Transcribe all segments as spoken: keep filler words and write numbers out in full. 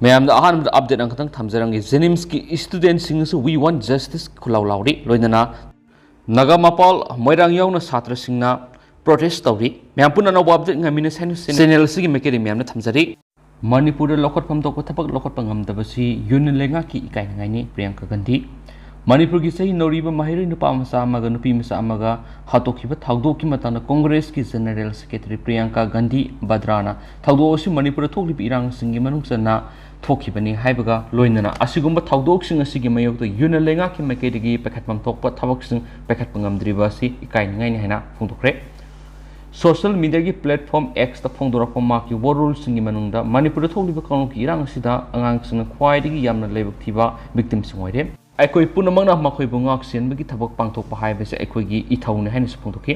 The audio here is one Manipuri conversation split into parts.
ꯃꯌꯥꯝꯗ ꯑꯍꯥꯟꯕꯗ ꯑꯞꯗꯦꯠ ꯑꯃꯈꯛꯇꯪ ꯊꯝꯖꯔꯝꯒꯦ꯫ ꯖꯦꯅꯤꯝꯁꯀꯤ ꯏꯁꯇꯨꯗꯦꯟꯁꯤꯡꯅꯁꯨ "We want justice" ꯈꯨꯜꯂꯥꯎ ꯂꯥꯎꯔꯤ꯫ ꯂꯣꯏꯅꯅ ꯅꯥꯒꯥ ꯃꯄꯥꯜ, ꯃꯣꯏꯔꯥꯡ ꯌꯥꯎꯅ ꯁꯥꯇ꯭ꯔꯁꯤꯡꯅ ꯄ꯭ꯔꯣꯇꯦꯁ ꯇꯧꯔꯤ꯫ ꯃꯌꯥꯝ ꯄꯨꯟꯅ ꯑꯅꯧꯕ ꯑꯞꯗꯦꯠ ꯉꯥꯏꯃꯤꯟꯅꯁꯦ ꯍꯥꯏꯅ ꯆꯦꯅꯦꯜ ꯑꯁꯤꯒꯤ ꯃꯥꯏꯀꯩꯗꯒꯤ ꯃꯌꯥꯝꯅ ꯊꯝꯖꯔꯤ꯫ ꯃꯅꯤꯄꯨꯔꯗ ꯂꯧꯈꯠꯐꯝ ꯊꯣꯛꯄ ꯊꯕꯛ ꯂꯧꯈꯠꯄ ꯉꯝꯗꯕꯁꯤ ꯌꯨꯅꯤꯌꯟ ꯂꯩꯉꯥꯛꯀꯤ ꯏꯀꯥꯏꯅꯤꯡꯉꯥꯏꯅꯤ, ꯄ꯭ꯔꯤꯌꯥꯡꯀꯥ ꯒꯥꯟꯙꯤ꯫ ꯃꯅꯤꯄꯨꯔꯒꯤ ꯆꯍꯤ ꯅꯧꯔꯤꯕ ꯃꯍꯩꯔꯣꯏ ꯅꯨꯄꯥ ꯃꯆꯥ ꯑꯃꯒ ꯅꯨꯄꯤ ꯃꯆꯥ ꯑꯃꯒ ꯍꯥꯠꯇꯣꯛꯈꯤꯕ ꯊꯧꯗꯣꯛꯀꯤ ꯃꯇꯥꯡꯗ ꯀꯣꯡꯒ꯭ꯔꯦꯁꯀꯤ ꯖꯦꯅꯔꯦꯜ ꯁꯦꯀ꯭ꯔꯦꯇꯔꯤ ꯄ꯭ꯔꯤꯌꯥꯡꯀꯥ ꯒꯥꯟꯙꯤ ꯕꯗ꯭ꯔꯥꯅ ꯊꯧꯗꯣꯛ ꯑꯁꯤ ꯃꯅꯤꯄꯨꯔꯗ ꯊꯣꯛꯂꯤꯕ ꯏꯔꯥꯡꯁꯤꯡꯒꯤ ꯃꯅꯨꯡ ꯆꯟꯅ ꯊꯣꯛꯈꯤꯕꯅꯤ ꯍꯥꯏꯕꯒ ꯂꯣꯏꯅꯅ ꯑꯁꯤꯒꯨꯝꯕ ꯊꯧꯗꯣꯛꯁꯤꯡ ꯑꯁꯤꯒꯤ ꯃꯥꯌꯣꯛꯇ ꯌꯨꯅꯤꯌꯟ ꯂꯩꯉꯥꯛꯀꯤ ꯃꯥꯏꯀꯩꯗꯒꯤ ꯄꯥꯏꯈꯠꯐꯝ ꯊꯣꯛꯄ ꯊꯕꯛꯁꯤꯡ ꯄꯥꯏꯈꯠꯄ ꯉꯝꯗ꯭ꯔꯤꯕ ꯑꯁꯤ ꯏꯀꯥꯏꯅꯤꯡꯉꯥꯏꯅꯤ ꯍꯥꯏꯅ ꯐꯣꯡꯗꯣꯛꯈ꯭ꯔꯦ꯫ ꯁꯣꯁꯤꯌꯦꯜ ꯃꯤꯗꯤꯌꯥꯒꯤ ꯄ꯭ꯂꯦꯠꯐꯣꯝ X ꯇ ꯐꯣꯡꯗꯣꯔꯛꯄ ꯃꯍꯥꯛꯀꯤ ꯋꯥꯔꯣꯜꯁꯤꯡꯒꯤ ꯃꯅꯨꯡꯗ ꯃꯅꯤꯄꯨꯔꯗ ꯊꯣꯛꯂꯤꯕ ꯀꯥꯡꯂꯨꯞꯀꯤ ꯏꯔꯥꯡ ꯑꯁꯤꯗ ꯑꯉꯥꯡꯁꯤꯡꯅ ꯈ꯭ꯋꯥꯏꯗꯒꯤ ꯌꯥꯝꯅ ꯂꯥꯏꯕꯛ ꯊꯤꯕ ꯚꯤꯛꯇꯤꯝꯁꯤꯡ ꯑꯣꯏꯔꯦ꯫ ꯑꯩꯈꯣꯏ ꯄꯨꯝꯅꯃꯛꯅ ꯃꯈꯣꯏꯕꯨ ꯉꯥꯛ ꯁꯦꯟꯕꯒꯤ ꯊꯕꯛ ꯄꯥꯡꯊꯣꯛꯄ ꯍꯥꯏꯕꯁꯦ ꯑꯩꯈꯣꯏꯒꯤ ꯏꯊꯧꯅꯤ ꯍꯥꯏꯅꯁꯨ ꯐꯣꯡꯗꯣꯛꯈꯤ꯫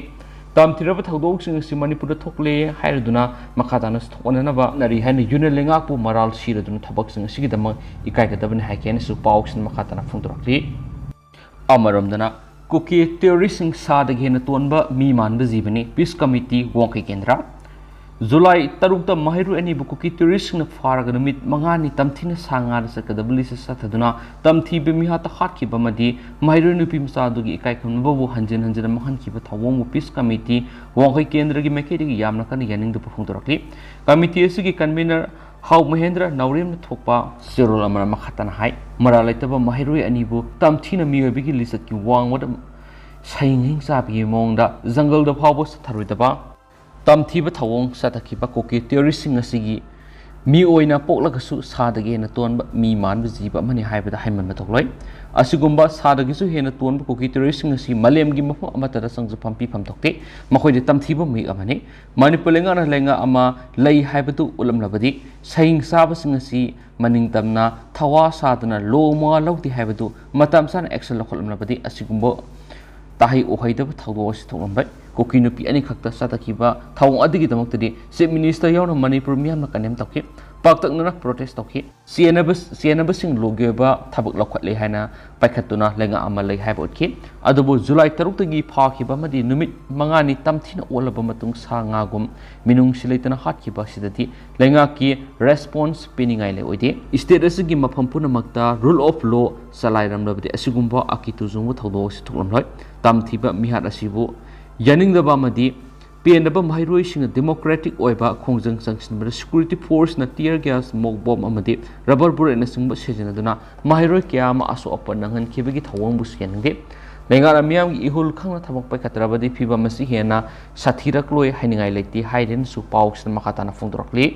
ꯇꯝꯊꯤꯔꯕ ꯊꯧꯗꯣꯛꯁꯤꯡ ꯑꯁꯤ ꯃꯅꯤꯄꯨꯔꯗ ꯊꯣꯛꯂꯦ ꯍꯥꯏꯔꯗꯨꯅ ꯃꯈꯥ ꯇꯥꯅꯁꯨ ꯊꯣꯛꯍꯟꯅꯅꯕ ꯍꯣꯠꯅꯔꯤ ꯍꯥꯏꯅ ꯌꯨꯅꯤꯌꯟ ꯂꯩꯉꯥꯛꯄꯨ ꯃꯔꯥꯜ ꯁꯤꯔꯗꯨꯅ ꯊꯕꯛꯁꯤꯡ ꯑꯁꯤꯒꯤꯗꯃꯛ ꯏꯀꯥꯏꯒꯗꯕꯅꯤ ꯍꯥꯏꯈꯤ ꯍꯥꯏꯅꯁꯨ ꯄꯥꯎꯁꯤꯡ ꯃꯈꯥ ꯇꯥꯅ ꯐꯣꯡꯗꯣꯔꯛꯂꯤ꯫ ꯑꯃꯔꯣꯝꯗꯅ ꯀꯨꯀꯤ ꯇꯦꯔꯣꯔꯤꯁꯁꯤꯡ ꯁꯥꯗꯒꯤ ꯍꯦꯟꯅ ꯇꯣꯟꯕ ꯃꯤ ꯃꯥꯟꯕ ꯖꯤꯕꯅꯤ, ꯄꯤꯁ ꯀꯃꯤꯇꯤ ꯋꯥꯡꯈꯩ ꯀꯦꯟꯗ꯭ꯔ꯫ ꯖꯨꯂꯥꯏ ꯇꯔꯨꯛꯇ ꯃꯍꯩꯔꯣꯏ ꯑꯅꯤꯕꯨ ꯀꯨꯀꯤ ꯇꯦꯔꯣꯔꯤꯁꯁꯤꯡꯅ ꯐꯥꯔꯒ ꯅꯨꯃꯤꯠ ꯃꯉꯥꯅꯤ ꯇꯝꯊꯤꯅ ꯁꯥ ꯉꯥꯗ ꯆꯠꯀꯗꯕ ꯂꯤꯁꯇ ꯆꯠꯊꯗꯨꯅ ꯇꯝꯊꯤꯕ ꯃꯤꯍꯥꯠꯇ ꯍꯥꯠꯈꯤꯕ ꯑꯃꯗꯤ ꯃꯍꯩꯔꯣꯏ ꯅꯨꯄꯤ ꯃꯆꯥ ꯑꯗꯨꯒꯤ ꯏꯀꯥꯏ ꯈꯨꯝꯅꯕꯕꯨ ꯍꯟꯖꯤꯟ ꯍꯟꯖꯤꯟꯅ ꯃꯥꯡꯍꯟꯈꯤꯕ ꯊꯧꯑꯣꯡꯕꯨ ꯄꯤꯁ ꯀꯃꯤꯇꯤ ꯋꯥꯡꯈꯩ ꯀꯦꯟꯗ꯭ꯔꯒꯤ ꯃꯥꯏꯀꯩꯗꯒꯤ ꯌꯥꯝꯅ ꯀꯟꯅ ꯌꯥꯅꯤꯡꯗꯕ ꯐꯣꯡꯗꯣꯔꯛꯂꯤ꯫ ꯀꯃꯤꯇꯤ ꯑꯁꯤꯒꯤ ꯀꯟꯚꯦꯅꯔ ꯍꯥꯎ ꯃꯍꯦꯟꯗ꯭ꯔ ꯅꯥꯎꯔꯦꯝꯅ ꯊꯣꯛꯄ ꯆꯦꯔꯣꯜ ꯑꯃꯅ ꯃꯈꯥ ꯇꯥꯅ ꯍꯥꯏ, ꯃꯔꯥꯜ ꯂꯩꯇꯕ ꯃꯍꯩꯔꯣꯏ ꯑꯅꯤꯕꯨ ꯇꯝꯊꯤꯅ ꯃꯤꯑꯣꯏꯕꯒꯤ ꯂꯤꯆꯠꯀꯤ ꯋꯥꯡꯃꯗ ꯁꯍꯤꯡ ꯍꯤꯡ ꯆꯥꯕꯒꯤ ꯃꯑꯣꯡꯗ ꯖꯪꯒꯜꯗ ꯐꯥꯎꯕ ꯆꯠꯊꯔꯣꯏꯗꯕ, ꯇꯝꯊꯤꯕ ꯊꯧꯑꯣꯡ ꯆꯠꯊꯈꯤꯕ ꯀꯨꯀꯤ ꯇꯦꯔꯣꯔꯤꯁꯁꯤꯡ ꯑꯁꯤꯒꯤ ꯃꯤ ꯑꯣꯏꯅ ꯄꯣꯛꯂꯒꯁꯨ ꯁꯥꯗꯒꯤ ꯍꯦꯟꯅ ꯇꯣꯟꯕ ꯃꯤ ꯃꯥꯟꯕ ꯖꯤꯕ ꯑꯃꯅꯤ ꯍꯥꯏꯕꯗ ꯍꯥꯏꯃꯟꯕ ꯊꯣꯛꯂꯣꯏ꯫ ꯑꯁꯤꯒꯨꯝꯕ ꯁꯥꯗꯒꯤꯁꯨ ꯍꯦꯟꯅ ꯇꯣꯟꯕ ꯀꯨꯀꯤ ꯇꯦꯔꯣꯔꯤꯁꯁꯤꯡ ꯑꯁꯤ ꯃꯥꯂꯦꯝꯒꯤ ꯃꯐꯝ ꯑꯃꯠꯇꯗ ꯆꯪꯖꯐꯝ ꯄꯤꯐꯝ ꯊꯣꯛꯇꯦ꯫ ꯃꯈꯣꯏꯗꯤ ꯇꯝꯊꯤꯕ ꯃꯍꯤꯛ ꯑꯃꯅꯤ꯫ ꯃꯅꯤꯄꯨꯔ ꯂꯩꯉꯥꯛꯅ ꯂꯩꯉꯥꯛ ꯑꯃ ꯂꯩ ꯍꯥꯏꯕꯗꯨ ꯎꯠꯂꯝꯂꯕꯗꯤ ꯁꯍꯤꯡ ꯆꯥꯕꯁꯤꯡ ꯑꯁꯤ ꯃꯅꯤꯡ ꯇꯝꯅ ꯊꯋꯥ ꯁꯥꯗꯅ ꯂꯣ ꯃꯋꯥ ꯂꯧꯗꯦ ꯍꯥꯏꯕꯗꯨ ꯃꯇꯝ ꯆꯥꯅ ꯑꯦꯛꯁꯟ ꯂꯧꯈꯠꯂꯝꯂꯕꯗꯤ ꯑꯁꯤꯒꯨꯝꯕ ꯇꯥꯍꯩ ꯎꯍꯩꯗꯕ ꯊꯧꯗꯣꯛ ꯑꯁꯤ ꯊꯣꯛꯂꯝꯂꯣꯏ꯫ ꯀꯨꯀꯤ ꯅꯨꯄꯤ ꯑꯅꯤꯈꯛꯇ ꯆꯠꯊꯈꯤꯕ ꯊꯧꯑꯣꯡ ꯑꯗꯨꯒꯤꯗꯃꯛꯇꯗꯤ ꯆꯤꯐ ꯃꯤꯅꯤꯁꯇꯔ ꯌꯥꯎꯅ ꯃꯅꯤꯄꯨꯔ ꯃꯤꯌꯥꯝꯅ ꯀꯟꯗꯦꯝ ꯇꯧꯈꯤ꯫ ꯄꯥꯛꯇꯛꯅꯅ protest ꯇꯧꯈꯤ꯫ ꯆꯦꯟꯅꯕ-, ꯆꯦꯟꯅꯕꯁꯤꯡ ꯂꯣꯒꯤ ꯑꯣꯏꯕ ꯊꯕꯛ ꯂꯧꯈꯠꯂꯦ ꯍꯥꯏꯅ ꯄꯥꯏꯈꯠꯇꯨꯅ ꯂꯩꯉꯥꯛ ꯑꯃ ꯂꯩ ꯍꯥꯏꯕ ꯎꯠꯈꯤ꯫ ꯑꯗꯨꯕꯨ ꯖꯨꯂꯥꯏ ꯇꯔꯨꯛꯇꯒꯤ ꯐꯥꯈꯤꯕ ꯑꯃꯗꯤ ꯅꯨꯃꯤꯠ ꯃꯉꯥꯅꯤ ꯇꯝꯊꯤꯅ ꯑꯣꯠꯂꯕ ꯃꯇꯨꯡ ꯁꯥ ꯉꯥꯒꯨꯝ ꯃꯤꯅꯨꯡꯁꯤ ꯂꯩꯇꯅ ꯍꯥꯠꯈꯤꯕ ꯑꯁꯤꯗꯗꯤ ꯂꯩꯉꯥꯛꯀꯤ response ꯄꯤꯅꯤꯡꯉꯥꯏ ꯂꯩ ꯑꯣꯏꯗꯦ꯫ State ꯑꯁꯤꯒꯤ ꯃꯐꯝ ꯄꯨꯝꯅꯃꯛꯇ rule of law ꯆꯂꯥꯏꯔꯝꯂꯕꯗꯤ ꯑꯁꯤꯒꯨꯝꯕ ꯑꯀꯤꯇꯨ ꯆꯨꯡꯕ ꯊꯧꯗꯣꯛ ꯑꯁꯤ ꯊꯣꯛꯂꯝꯂꯣꯏ꯫ ꯇꯝꯊꯤꯕ ꯃꯤꯍꯥꯠ ꯑꯁꯤꯕꯨ ꯌꯥꯅꯤꯡꯗꯕ ꯑꯃꯗꯤ ꯄꯦꯟꯗꯕ ꯃꯍꯩꯔꯣꯏꯁꯤꯡꯅ democratic ꯑꯣꯏꯕ ꯈꯣꯡꯖꯪ ꯆꯪꯁꯤꯟꯕꯗ security force ꯅ tear gas, mock bomb ꯑꯃꯗꯤ rubber bullet ꯅꯆꯤꯡꯕ ꯁꯤꯖꯤꯟꯅꯗꯨꯅ ꯃꯍꯩꯔꯣꯏ ꯀꯌꯥ ꯑꯃ ꯑꯁꯣꯛ ꯑꯄꯟ ꯅꯪꯍꯟꯈꯤꯕꯒꯤ ꯊꯧꯑꯣꯡꯕꯨꯁꯨ ꯌꯥꯅꯤꯡꯗꯦ꯫ ꯂꯩꯉꯥꯛꯅ ꯃꯤꯌꯥꯝꯒꯤ ꯏꯍꯨꯜ ꯈꯪꯅ ꯊꯕꯛ ꯄꯥꯏꯈꯠꯇ꯭ꯔꯕꯗꯤ ꯐꯤꯚꯝ ꯑꯁꯤ ꯍꯦꯟꯅ ꯁꯥꯊꯤꯔꯛꯂꯣꯏ ꯍꯥꯏꯅꯤꯡꯉꯥꯏ ꯂꯩꯇꯦ ꯍꯥꯏꯗꯨꯅꯁꯨ ꯄꯥꯎꯁꯤꯅ ꯃꯈꯥ ꯇꯥꯅ ꯐꯣꯡꯗꯣꯔꯛꯂꯤ꯫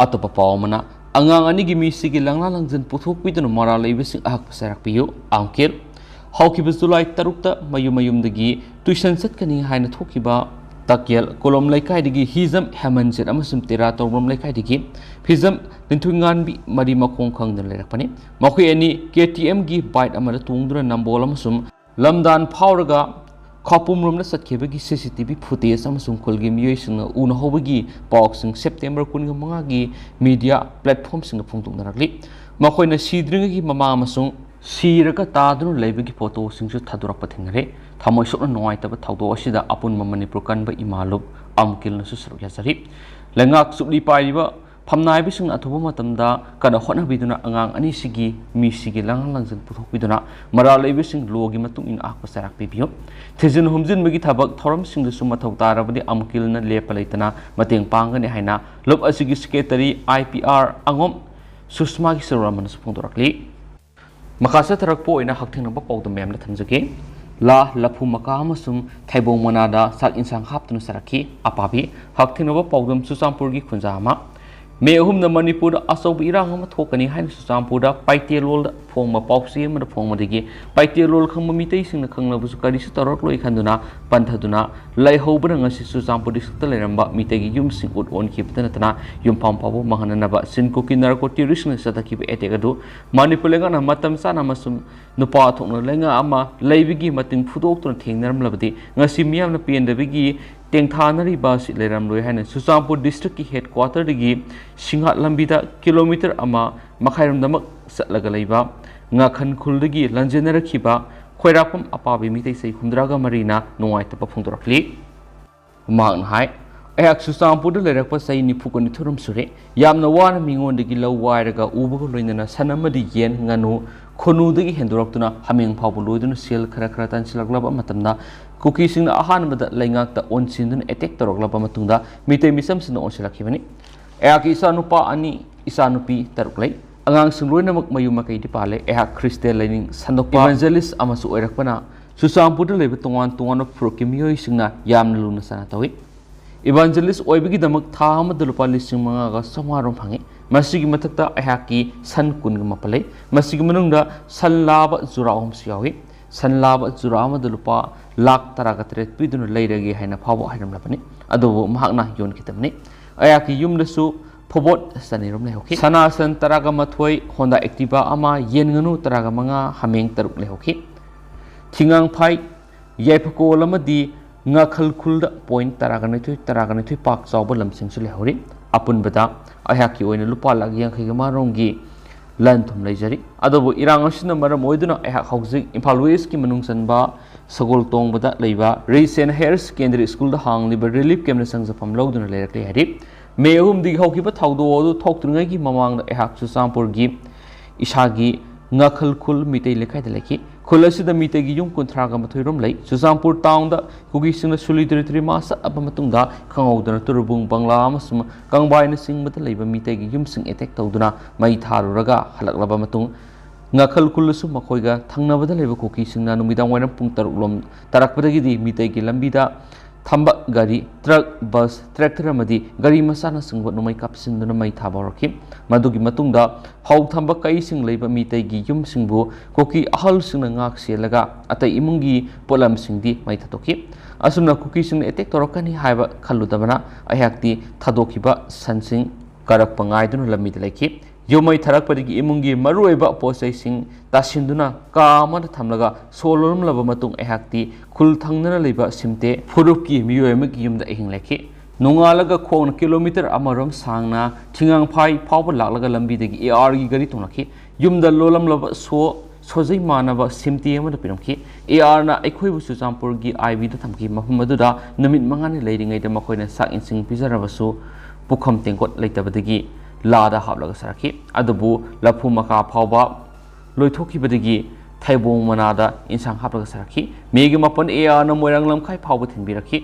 ꯑꯇꯣꯞꯄ ꯄꯥꯎ ꯑꯃꯅ, ꯑꯉꯥꯡ ꯑꯅꯤꯒꯤ ꯃꯤꯁꯤꯒꯤ ꯂꯪꯂꯥ ꯂꯪꯖꯟ ꯄꯨꯊꯣꯛꯄꯤꯗꯨꯅ ꯃꯔꯥꯜ ꯂꯩꯕꯁꯤꯡ ꯑꯍꯛꯄ ꯆꯩꯔꯥꯛ ꯄꯤꯌꯨ꯫ ꯑꯥꯝꯀꯤꯔ, ꯍꯧꯈꯤꯕ ꯖꯨꯂꯥꯏ ꯇꯔꯨꯛꯇ ꯃꯌꯨꯝ ꯃꯌꯨꯝꯗꯒꯤ tuition ꯆꯠꯀꯅꯤ ꯍꯥꯏꯅ ꯊꯣꯛꯈꯤꯕ ꯇꯥꯛꯌꯦꯜ ꯀꯣꯂꯣꯝ ꯂꯩꯀꯥꯏꯗꯒꯤ ꯍꯤꯖꯝ ꯍꯦꯃꯟꯖꯤꯠ ꯑꯃꯁꯨꯡ ꯇꯦꯔꯥ ꯇꯧꯕ꯭ꯔꯝ ꯂꯩꯀꯥꯏꯗꯒꯤ ꯐꯤꯖꯝ ꯅꯤꯡꯊꯣꯏꯉꯥꯟꯕꯤ ꯃꯔꯤ ꯃꯈꯣꯡ ꯈꯪꯗꯅ ꯂꯩꯔꯛꯄꯅꯤ꯫ ꯃꯈꯣꯏ ꯑꯅꯤ KTM ꯒꯤ bike ꯑꯃꯗ ꯇꯣꯡꯗꯨꯅ ꯅꯝꯕꯣꯜ ꯑꯃꯁꯨꯡ ꯂꯝꯗꯥꯟ ꯐꯥꯎꯔꯒ ꯈꯧꯄꯨꯝꯔꯣꯝꯗ ꯆꯠꯈꯤꯕꯒꯤ CCTV footage ꯑꯃꯁꯨꯡ ꯈꯨꯜꯒꯤ ꯃꯤꯑꯣꯏꯁꯤꯡꯅ ꯎꯅꯍꯧꯕꯒꯤ ꯄꯥꯎꯁꯤꯡ September ꯀꯨꯟꯃꯉꯥꯒꯤ media platform ꯁꯤꯡꯗ ꯐꯣꯡꯗꯣꯛꯅꯔꯛꯂꯤ꯫ ꯃꯈꯣꯏꯅ ꯁꯤꯗ꯭ꯔꯤꯉꯩꯒꯤ ꯃꯃꯥ ꯑꯃꯁꯨꯡ ꯁꯤꯔꯒ ꯇꯥꯗꯨꯅ ꯂꯩꯕꯒꯤ photo ꯁꯤꯡꯁꯨ ꯊꯥꯗꯣꯔꯛꯄ ꯊꯦꯡꯅꯔꯦ꯫ ꯊꯃꯣꯏ ꯁꯣꯛꯅ ꯅꯨꯡꯉꯥꯏꯇꯕ ꯊꯧꯗꯣꯛ ꯑꯁꯤꯗ ꯑꯄꯨꯟꯕ ꯃꯅꯤꯄꯨꯔ ꯀꯟꯕ ꯏꯃꯥ ꯂꯨꯞ ꯑꯝꯀꯤꯜꯅꯁꯨ ꯁꯔꯨꯛ ꯌꯥꯖꯔꯤ꯫ ꯂꯩꯉꯥꯛ ꯆꯨꯞꯂꯤ ꯄꯥꯏꯔꯤꯕ ꯐꯝꯅꯥꯏꯕꯁꯤꯡꯅ ꯑꯊꯨꯕ ꯃꯇꯝꯗ ꯀꯟꯅ ꯍꯣꯠꯅꯕꯤꯗꯨꯅ ꯑꯉꯥꯡ ꯑꯅꯤꯁꯤꯒꯤ ꯃꯤꯁꯤꯒꯤ ꯂꯪꯂꯥ ꯂꯪꯖꯟ ꯄꯨꯊꯣꯛꯄꯤꯗꯨꯅ ꯃꯔꯥꯜ ꯂꯩꯕꯁꯤꯡ law ꯒꯤ ꯃꯇꯨꯡ ꯏꯟꯅ ꯑꯍꯛꯄ ꯆꯩꯔꯥꯛ ꯄꯤꯕꯤꯌꯨ꯫ ꯊꯤꯖꯤꯟ ꯍꯨꯝꯖꯤꯟꯕꯒꯤ ꯊꯕꯛ ꯊꯧꯔꯝꯁꯤꯡꯗꯁꯨ ꯃꯊꯧ ꯇꯥꯔꯕꯗꯤ ꯑꯝꯀꯤꯜꯅ ꯂꯦꯞꯄ ꯂꯩꯇꯅ ꯃꯇꯦꯡ ꯄꯥꯡꯒꯅꯤ ꯍꯥꯏꯅ ꯂꯨꯞ ꯑꯁꯤꯒꯤ secretary IPR ꯑꯉꯣꯝ ꯁꯨꯁꯃꯥꯒꯤ ꯁꯔꯨꯔꯥꯃꯟꯅꯁꯨ ꯐꯣꯡꯗꯣꯔꯛꯂꯤ꯫ ꯃꯈꯥ ꯆꯠꯊꯔꯛꯄ ꯑꯣꯏꯅ ꯍꯛꯊꯦꯡꯅꯕ ꯄꯥꯎꯗꯝ ꯃꯌꯥꯝꯗ ꯊꯝꯖꯒꯦ꯫ ꯂꯥ, ꯂꯐꯨ ꯃꯀꯥ ꯑꯃꯁꯨꯡ ꯊꯩꯕꯣꯡ ꯃꯅꯥꯗ ꯆꯥꯛ ꯏꯟꯁꯥꯡ ꯍꯥꯞꯇꯨꯅ ꯆꯥꯔꯛꯈꯤ꯫ ꯑꯄꯥꯕꯤ, ꯍꯛꯊꯦꯡꯅꯕ ꯄꯥꯎꯗꯝ ꯆꯨꯔꯆꯥꯟꯄꯨꯔꯒꯤ ꯈꯨꯟꯖꯥ ꯑꯃ꯫ ꯃꯦ ꯑꯍꯨꯝꯗ ꯃꯅꯤꯄꯨꯔꯗ ꯑꯆꯧꯕ ꯏꯔꯥꯡ ꯑꯃ ꯊꯣꯛꯀꯅꯤ ꯍꯥꯏꯅ ꯆꯨꯔꯆꯥꯟꯄꯨꯔꯗ ꯄꯥꯏꯇꯦꯂꯣꯜꯗ ꯐꯣꯡꯕ ꯄꯥꯎꯆꯦ ꯑꯃꯗ ꯐꯣꯡꯕꯗꯒꯤ ꯄꯥꯏꯇꯦꯂꯣꯜ ꯈꯪꯕ ꯃꯤꯇꯩꯁꯤꯡꯅ ꯈꯪꯂꯕꯁꯨ ꯀꯔꯤꯁꯨ ꯇꯧꯔꯛꯂꯣꯏ ꯈꯟꯗꯨꯅ ꯄꯟꯊꯗꯨꯅ ꯂꯩꯍꯧꯕꯅ ꯉꯁꯤ ꯆꯨꯔꯆꯥꯟꯄꯨꯔ district ꯇ ꯂꯩꯔꯝꯕ ꯃꯤꯇꯩꯒꯤ ꯌꯨꯝꯁꯤꯡ ꯎꯠ ꯑꯣꯟꯈꯤꯕꯇ ꯅꯠꯇꯅ ꯌꯨꯝꯐꯝ ꯐꯥꯎꯕ ꯃꯥꯡꯍꯟꯅꯅꯕ ꯆꯤꯟ ꯀꯨꯀꯤ narco terrorist ꯁꯤꯡꯅ ꯆꯠꯊꯈꯤꯕ attack ꯑꯗꯨ ꯃꯅꯤꯄꯨꯔ ꯂꯩꯉꯥꯛꯅ ꯃꯇꯝ ꯆꯥꯅ ꯑꯃꯁꯨꯡ ꯅꯨꯄꯥ ꯊꯣꯛꯅ ꯂꯩꯉꯥꯛ ꯑꯃ ꯂꯩꯕꯒꯤ ꯃꯇꯤꯡ ꯐꯨꯗꯣꯛꯇꯨꯅ ꯊꯦꯡꯅꯔꯝꯂꯕꯗꯤ ꯉꯁꯤ ꯃꯤꯌꯥꯝꯅ ꯄꯦꯟꯗꯕꯒꯤ ꯇꯦꯡꯊꯥꯅꯔꯤꯕ ꯑꯁꯤ ꯂꯩꯔꯝꯂꯣꯏ ꯍꯥꯏꯅ ꯆꯨꯔꯆꯥꯟꯄꯨꯔ ꯗꯤꯁꯇ꯭ꯔꯤꯛꯀꯤ ꯍꯦꯗ ꯀ꯭ꯋꯥꯇꯔꯗꯒꯤ ꯁꯤꯡꯍꯥꯠ ꯂꯝꯕꯤꯗ ꯀꯤꯂꯣꯃꯤꯇꯔ ꯑꯃ ꯃꯈꯥꯏꯔꯣꯝꯗꯃꯛ ꯆꯠꯂꯒ ꯂꯩꯕ ꯉꯥꯈꯟ ꯈꯨꯜꯗꯒꯤ ꯂꯟꯖꯦꯟꯅꯔꯛꯈꯤꯕ ꯈꯣꯏꯔꯥꯛꯄꯝ ꯑꯄꯥꯕꯤ ꯃꯤꯇꯩ ꯆꯍꯤ ꯍꯨꯝꯗ꯭ꯔꯥꯒ ꯃꯔꯤꯅ ꯅꯨꯡꯉꯥꯏꯇꯕ ꯐꯣꯡꯗꯣꯔꯛꯂꯤ꯫ ꯃꯍꯥꯛꯅ ꯍꯥꯏ, "ꯑꯩꯍꯥꯛ ꯆꯨꯔꯆꯥꯟꯄꯨꯔꯗ ꯂꯩꯔꯛꯄ ꯆꯍꯤ ꯅꯤꯐꯨꯒ ꯅꯤꯊꯣꯏꯔꯣꯝ ꯁꯨꯔꯦ꯫ ꯌꯥꯝꯅ ꯋꯥꯅ ꯃꯤꯉꯣꯟꯗꯒꯤ ꯂꯧ ꯋꯥꯏꯔꯒ ꯎꯕꯒ ꯂꯣꯏꯅꯅ ꯁꯟ ꯑꯃꯗꯤ ꯌꯦꯟ, ꯉꯥꯅꯨ, ꯈꯨꯅꯨꯗꯒꯤ ꯍꯦꯟꯗꯣꯔꯛꯇꯨꯅ ꯍꯥꯃꯦꯡ ꯐꯥꯎꯕ ꯂꯣꯏꯗꯨꯅ ꯁꯦꯜ ꯈꯔ ꯈꯔ ꯇꯥꯟꯁꯤꯜꯂꯛꯂꯕ ꯃꯇꯝꯗ ꯀꯨꯀꯤꯁꯤꯡꯅ ꯑꯍꯥꯟꯕꯗ ꯂꯩꯉꯥꯛꯇ ꯑꯣꯟꯁꯤꯟꯗꯨꯅ ꯑꯦꯇꯦꯛ ꯇꯧꯔꯛꯂꯕ ꯃꯇꯨꯡꯗ ꯃꯤꯇꯩ ꯃꯤꯆꯝꯁꯤꯡꯅ ꯑꯣꯟꯁꯤꯜꯂꯛꯈꯤꯕꯅꯤ꯫ ꯑꯩꯍꯥꯛꯀꯤ ꯏꯆꯥꯅꯨꯄꯥ ꯑꯅꯤ, ꯏꯆꯥꯅꯨꯄꯤ ꯇꯔꯨꯛ ꯂꯩ꯫ ꯑꯉꯥꯡꯁꯤꯡ ꯂꯣꯏꯅꯃꯛ ꯃꯌꯨꯝ ꯃꯀꯩꯗꯤ ꯄꯥꯜꯂꯦ꯫ ꯑꯩꯍꯥꯛ ꯈ꯭ꯔꯤꯁꯇꯦꯟ ꯂꯥꯏꯅꯤꯡ ꯁꯟꯗꯣꯛꯄ ꯏꯚꯥꯟꯖꯦꯂꯤꯁ ꯑꯃꯁꯨ ꯑꯣꯏꯔꯛꯄꯅ ꯆꯨꯔꯆꯥꯟꯄꯨꯔꯗ ꯂꯩꯕ ꯇꯣꯉꯥꯟ ꯇꯣꯉꯥꯟꯕ ꯐꯨꯔꯨꯞꯀꯤ ꯃꯤꯑꯣꯏꯁꯤꯡꯅ ꯌꯥꯝꯅ ꯂꯨꯅ ꯆꯥꯟꯅ ꯇꯧꯏ꯫ ꯏꯚꯥꯟꯖꯦꯂꯤꯁ ꯑꯣꯏꯕꯒꯤꯗꯃꯛ ꯊꯥ ꯑꯃꯗ ꯂꯨꯄꯥ ꯂꯤꯁꯤꯡ ꯃꯉꯥꯒ ꯆꯥꯝꯃꯉꯥ ꯔꯣꯝ ꯐꯪꯏ꯫ ꯃꯁꯤꯒꯤ ꯃꯊꯛꯇ ꯑꯩꯍꯥꯛꯀꯤ ꯁꯟ ꯀꯨꯟꯒ ꯃꯥꯄꯜ ꯂꯩ꯫ ꯃꯁꯤꯒꯤ ꯃꯅꯨꯡꯗ ꯁꯟ ꯂꯥꯕ ꯖꯨꯔꯥ ꯑꯍꯨꯝꯁꯨ ꯌꯥꯎꯏ꯫ ꯁꯟ ꯂꯥꯕ ꯖꯨꯔꯥ ꯑꯃꯗ ꯂꯨꯄꯥ ꯂꯥꯈ ꯇꯔꯥꯒ ꯇꯔꯦꯠ ꯄꯤꯗꯨꯅ ꯂꯩꯔꯒꯦ ꯍꯥꯏꯅ ꯐꯥꯎꯕ ꯍꯥꯏꯔꯝꯂꯕꯅꯤ꯫ ꯑꯗꯨꯕꯨ ꯃꯍꯥꯛꯅ ꯌꯣꯟꯈꯤꯗꯕꯅꯤ꯫ ꯑꯩꯍꯥꯛꯀꯤ ꯌꯨꯝꯗꯁꯨ ꯐꯣꯕꯣꯠ ꯆꯅꯤꯔꯣꯝ ꯂꯩꯍꯧꯈꯤ꯫ ꯁꯅꯥ ꯁꯟ ꯇꯔꯥꯒ ꯃꯥꯊꯣꯏ, ꯍꯣꯟꯗꯥ ꯑꯦꯛꯇꯤꯚꯥ ꯑꯃ, ꯌꯦꯟ ꯉꯥꯅꯨ ꯇꯔꯥꯒ ꯃꯉꯥ, ꯍꯥꯃꯦꯡ ꯇꯔꯨꯛ ꯂꯩꯍꯧꯈꯤ꯫ ꯊꯤꯉꯥꯡꯐꯥꯏ, ꯌꯥꯏꯐꯀꯣꯜ ꯑꯃꯗꯤ ꯉꯥꯈꯜ ꯈꯨꯜꯗ ꯄꯣꯏꯟꯠ ꯇꯔꯥꯒ ꯅꯤꯊꯣꯏ, ꯇꯔꯥꯒ ꯅꯤꯊꯣꯏ ꯄꯥꯛ ꯆꯥꯎꯕ ꯂꯝꯁꯤꯡꯁꯨ ꯂꯩꯍꯧꯔꯤ꯫ ꯑꯄꯨꯟꯕꯗ ꯑꯩꯍꯥꯛꯀꯤ ꯑꯣꯏꯅ ꯂꯨꯄꯥ ꯂꯥꯈ ꯌꯥꯡꯈꯩꯒ ꯃꯉꯥꯔꯣꯝꯒꯤ ꯂꯟ ꯊꯨꯝ ꯂꯩꯖꯔꯤ꯫ ꯑꯗꯨꯕꯨ ꯏꯔꯥꯡ ꯑꯁꯤꯅ ꯃꯔꯝ ꯑꯣꯏꯗꯨꯅ ꯑꯩꯍꯥꯛ ꯍꯧꯖꯤꯛ ꯏꯝꯐꯥꯜ ꯋꯦꯁꯀꯤ ꯃꯅꯨꯡ ꯆꯟꯕ ꯁꯒꯣꯜ ꯇꯣꯡꯕꯗ ꯂꯩꯕ ꯔꯤꯁ ꯑꯦꯟ ꯍꯥꯌꯔ ꯁꯦꯀꯦꯟꯗꯔꯤ ꯁ꯭ꯀꯨꯜꯗ ꯍꯥꯡꯂꯤꯕ ꯔꯤꯂꯤꯐ ꯀꯦꯝꯞꯇ ꯆꯪꯖꯐꯝ ꯂꯧꯗꯨꯅ ꯂꯩꯔꯛꯂꯤ ꯍꯥꯏꯔꯤ꯫ ꯃꯦ ꯑꯍꯨꯝꯗꯒꯤ ꯍꯧꯈꯤꯕ ꯊꯧꯗꯣꯛ ꯑꯗꯨ ꯊꯣꯛꯇ꯭ꯔꯤꯉꯩꯒꯤ ꯃꯃꯥꯡꯗ ꯑꯩꯍꯥꯛ ꯆꯨꯔꯆꯥꯟꯄꯨꯔꯒꯤ ꯏꯁꯥꯒꯤ ꯉꯥꯈꯜ ꯈꯨꯜ ꯃꯤꯇꯩ ꯂꯩꯀꯥꯏꯗ ꯂꯩꯈꯤ꯫ ꯈꯨꯜ ꯑꯁꯤꯗ ꯃꯤꯇꯩꯒꯤ ꯌꯨꯝ ꯀꯨꯟꯊ꯭ꯔꯥꯒ ꯃꯥꯊꯣꯏ ꯔꯣꯝ ꯂꯩ꯫ ꯆꯨꯔꯆꯥꯟꯄꯨꯔ ꯇꯥꯎꯟꯗ ꯀꯨꯀꯤꯁꯤꯡꯅ ꯁꯨꯂꯤꯇꯔꯤ ꯃꯥꯔꯆ ꯆꯠꯂꯕ ꯃꯇꯨꯡꯗ ꯈꯪꯍꯧꯗꯅ ꯇꯨꯔꯨꯕꯨꯡ, ꯕꯪꯂꯥ ꯑꯃꯁꯨꯡ ꯀꯪꯕꯥꯏꯅꯆꯤꯡꯕꯗ ꯂꯩꯕ ꯃꯤꯇꯩꯒꯤ ꯌꯨꯝꯁꯤꯡ ꯑꯦꯇꯦꯛ ꯇꯧꯗꯨꯅ ꯃꯩ ꯊꯥꯔꯨꯔꯒ ꯍꯜꯂꯛꯂꯕ ꯃꯇꯨꯡ, ꯉꯥꯈꯜ ꯈꯨꯜꯗꯁꯨ ꯃꯈꯣꯏꯒ ꯊꯪꯅꯕꯗ ꯂꯩꯕ ꯀꯨꯀꯤꯁꯤꯡꯅ ꯅꯨꯃꯤꯗꯥꯡ ꯋꯥꯏꯔꯝ ꯄꯨꯡ ꯇꯔꯨꯛ ꯂꯣꯝ ꯇꯥꯔꯛꯄꯗꯒꯤꯗꯤ ꯃꯤꯇꯩꯒꯤ ꯂꯝꯕꯤꯗ ꯊꯝꯕ ꯒꯥꯔꯤ, ꯇ꯭ꯔꯛ, ꯕꯁ, ꯇ꯭ꯔꯦꯛꯇꯔ ꯑꯃꯗꯤ ꯒꯥꯔꯤ ꯃꯆꯥꯅꯆꯤꯡꯕ ꯅꯣꯡꯃꯩ ꯀꯥꯞꯁꯤꯟꯗꯨꯅ ꯃꯩ ꯊꯥꯕ ꯍꯧꯔꯛꯈꯤ꯫ ꯃꯗꯨꯒꯤ ꯃꯇꯨꯡꯗ ꯐꯧ ꯊꯝꯕ ꯀꯩꯁꯤꯡ ꯂꯩꯕ ꯃꯤꯇꯩꯒꯤ ꯌꯨꯝꯁꯤꯡꯕꯨ ꯀꯨꯀꯤ ꯑꯍꯜꯁꯤꯡꯅ ꯉꯥꯛ ꯁꯦꯜꯂꯒ ꯑꯇꯩ ꯏꯃꯨꯡꯒꯤ ꯄꯣꯠꯂꯝꯁꯤꯡꯗꯤ ꯃꯩ ꯊꯥꯗꯣꯛꯈꯤ꯫ ꯑꯁꯨꯝꯅ ꯀꯨꯀꯤꯁꯤꯡꯅ ꯑꯦꯇꯦꯛ ꯇꯧꯔꯛꯀꯅꯤ ꯍꯥꯏꯕ ꯈꯜꯂꯨꯗꯕꯅ ꯑꯩꯍꯥꯛꯇꯤ ꯊꯥꯗꯣꯛꯈꯤꯕ ꯁꯟꯁꯤꯡ ꯀꯥꯔꯛꯄ ꯉꯥꯏꯗꯨꯅ ꯂꯝꯕꯤꯗ ꯂꯩꯈꯤ꯫ ꯌꯨꯝ ꯃꯩ ꯊꯥꯔꯛꯄꯗꯒꯤ ꯏꯃꯨꯡꯒꯤ ꯃꯔꯨꯑꯣꯏꯕ ꯄꯣꯠ ꯆꯩꯁꯤꯡ ꯇꯥꯁꯤꯟꯗꯨꯅ ꯀꯥ ꯑꯃꯗ ꯊꯝꯂꯒ ꯁꯣ ꯂꯣꯜꯂꯝꯂꯕ ꯃꯇꯨꯡ ꯑꯩꯍꯥꯛꯇꯤ ꯈꯨꯜ ꯊꯪꯅꯅ ꯂꯩꯕ ꯁꯤꯝꯇꯦ ꯐꯨꯔꯨꯞꯀꯤ ꯃꯤꯑꯣꯏ ꯑꯃꯒꯤ ꯌꯨꯝꯗ ꯑꯍꯤꯡ ꯂꯦꯛꯈꯤ꯫ ꯅꯣꯡꯉꯥꯜꯂꯒ ꯈꯣꯡꯅ ꯀꯤꯂꯣꯃꯤꯇꯔ ꯑꯃꯔꯣꯝ ꯁꯥꯡꯅ ꯊꯤꯉꯥꯡꯐꯥꯏ ꯐꯥꯎꯕ ꯂꯥꯛꯂꯒ ꯂꯝꯕꯤꯗꯒꯤ AR ꯒꯤ ꯒꯥꯔꯤ ꯇꯣꯡꯂꯛꯈꯤ꯫ ꯌꯨꯝꯗ ꯂꯣꯜꯂꯝꯂꯕ ꯁꯣ ꯁꯣꯖꯩ ꯃꯥꯟꯅꯕ ꯁꯤꯝꯇꯤ ꯑꯃꯗ ꯄꯤꯔꯝꯈꯤ꯫ AR ꯅ ꯑꯩꯈꯣꯏꯕꯨ ꯆꯨꯔꯆꯥꯟꯄꯨꯔꯒꯤ IB ꯗ ꯊꯝꯈꯤ꯫ ꯃꯐꯝ ꯑꯗꯨꯗ ꯅꯨꯃꯤꯠ ꯃꯉꯥꯅꯤ ꯂꯩꯔꯤꯉꯩꯗ ꯃꯈꯣꯏꯅ ꯆꯥꯛ ꯏꯟꯁꯤꯡ ꯄꯤꯖꯔꯕꯁꯨ ꯄꯨꯈꯝ ꯇꯦꯡꯀꯣꯠ ꯂꯩꯇꯕꯗꯒꯤ ꯂꯥꯗ ꯍꯥꯞꯂꯒ ꯆꯥꯔꯛꯈꯤ꯫ ꯑꯗꯨꯕꯨ ꯂꯐꯨ ꯃꯀꯥ ꯐꯥꯎꯕ ꯂꯣꯏꯊꯣꯛꯈꯤꯕꯗꯒꯤ ꯊꯩꯕꯣꯡ ꯃꯅꯥꯗ ꯏꯟꯁꯥꯡ ꯍꯥꯞꯂꯒ ꯆꯥꯔꯛꯈꯤ꯫ ꯃꯦꯒꯤ ꯃꯥꯄꯟ AR ꯅ ꯃꯣꯏꯔꯥꯡ ꯂꯝꯈꯥꯏ ꯐꯥꯎꯕ ꯊꯤꯟꯕꯤꯔꯛꯈꯤ꯫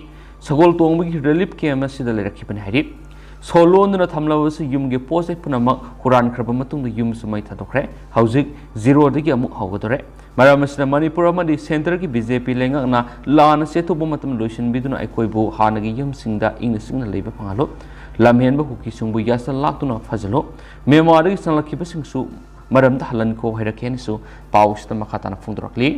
ꯁꯒꯣꯜ ꯇꯣꯡꯕꯒꯤ relief camp ꯑꯁꯤꯗ ꯂꯩꯔꯛꯈꯤꯕꯅꯤ ꯍꯥꯏꯔꯤ꯫ ꯁꯣ ꯂꯣꯟꯗꯨꯅ ꯊꯝꯂꯕꯁꯨ ꯌꯨꯝꯒꯤ ꯄꯣꯠ ꯆꯩ ꯄꯨꯝꯅꯃꯛ ꯍꯨꯔꯥꯟꯈ꯭ꯔꯕ ꯃꯇꯨꯡꯗ ꯌꯨꯝꯁꯨ ꯃꯩ ꯊꯥꯗꯣꯛꯈ꯭ꯔꯦ꯫ ꯍꯧꯖꯤꯛ ꯖꯤꯔꯣꯗꯒꯤ ꯑꯃꯨꯛ ꯍꯧꯒꯗꯣꯔꯦ꯫ ꯃꯔꯝ ꯑꯁꯤꯅ ꯃꯅꯤꯄꯨꯔ ꯑꯃꯗꯤ centre ꯒꯤ BJP ꯂꯩꯉꯥꯛꯅ ꯂꯥꯟ ꯑꯁꯤ ꯑꯊꯨꯕ ꯃꯇꯝꯗ ꯂꯣꯏꯁꯤꯟꯕꯤꯗꯨꯅ ꯑꯩꯈꯣꯏꯕꯨ ꯍꯥꯟꯅꯒꯤ ꯌꯨꯝꯁꯤꯡꯗ ꯏꯪꯅ ꯆꯤꯛꯅ ꯂꯩꯕ ꯐꯪꯍꯜꯂꯨ꯫ ꯂꯝꯍꯦꯟꯕ ꯀꯨꯀꯤꯁꯤꯡꯕꯨ ꯌꯥꯁꯜ ꯂꯥꯛꯇꯨꯅ ꯐꯥꯖꯤꯜꯂꯨ꯫ ꯃ꯭ꯌꯥꯟꯃꯥꯔꯗꯒꯤ ꯆꯪꯂꯛꯈꯤꯕꯁꯤꯡꯁꯨ ꯃꯔꯝꯗ ꯍꯜꯍꯟꯈꯣ ꯍꯥꯏꯔꯛꯈꯤ ꯍꯥꯏꯅꯁꯨ ꯄꯥꯎꯁꯤꯗ ꯃꯈꯥ ꯇꯥꯅ ꯐꯣꯡꯗꯣꯔꯛꯂꯤ꯫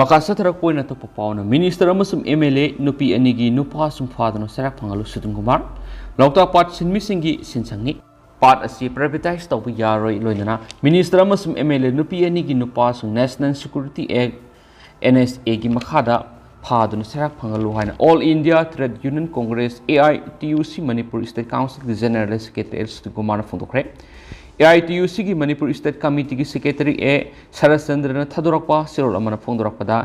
ꯃꯈꯥ ꯆꯠꯊꯔꯛꯄ ꯑꯣꯏꯅ ꯑꯇꯣꯞꯄ ꯄꯥꯎꯅ, ꯃꯤꯅꯤꯁꯇꯔ ꯑꯃꯁꯨꯡ MLA ꯅꯨꯄꯤ ꯑꯅꯤꯒꯤ ꯅꯨꯄꯥꯁꯤꯡ ꯐꯥꯗꯨꯅ ꯁꯔꯥꯛ ꯐꯪꯍꯜꯂꯨ ꯁꯨꯗꯟ ꯀꯨꯃꯥꯔ꯫ ꯂꯣꯛꯇꯥꯛ ꯄꯥꯠ ꯁꯤꯟꯃꯤꯁꯤꯡꯒꯤ ꯁꯤꯟꯁꯪꯅꯤ꯫ ꯄꯥꯠ ꯑꯁꯤ privatise ꯇꯧꯕ ꯌꯥꯔꯣꯏ, ꯂꯣꯏꯅꯅ ꯃꯤꯅꯤꯁꯇꯔ ꯑꯃꯁꯨꯡ MLA ꯅꯨꯄꯤ ꯑꯅꯤꯒꯤ ꯅꯨꯄꯥꯁꯤꯡ National Security Act, NSA ꯒꯤ ꯃꯈꯥꯗ ꯐꯥꯗꯨꯅ ꯁꯔꯥꯛ ꯐꯪꯍꯜꯂꯨ ꯍꯥꯏꯅ All India Trade Union Congress, AITUC, Manipur State Council ꯒꯤ General Secretary ꯑꯦꯜ ꯁꯨꯗꯟ ꯀꯨꯃꯥꯔꯅ ꯐꯣꯡꯗꯣꯛꯈ꯭ꯔꯦ꯫ AITUC ꯒꯤ ꯃꯅꯤꯄꯨꯔ State Committee ꯒꯤ Secretary ꯑꯦ ꯁꯔꯠꯆꯟꯗ꯭ꯔꯅ ꯊꯥꯗꯣꯔꯛꯄ ꯆꯦꯔꯣꯜ ꯑꯃꯅ ꯐꯣꯡꯗꯣꯔꯛꯄꯗ,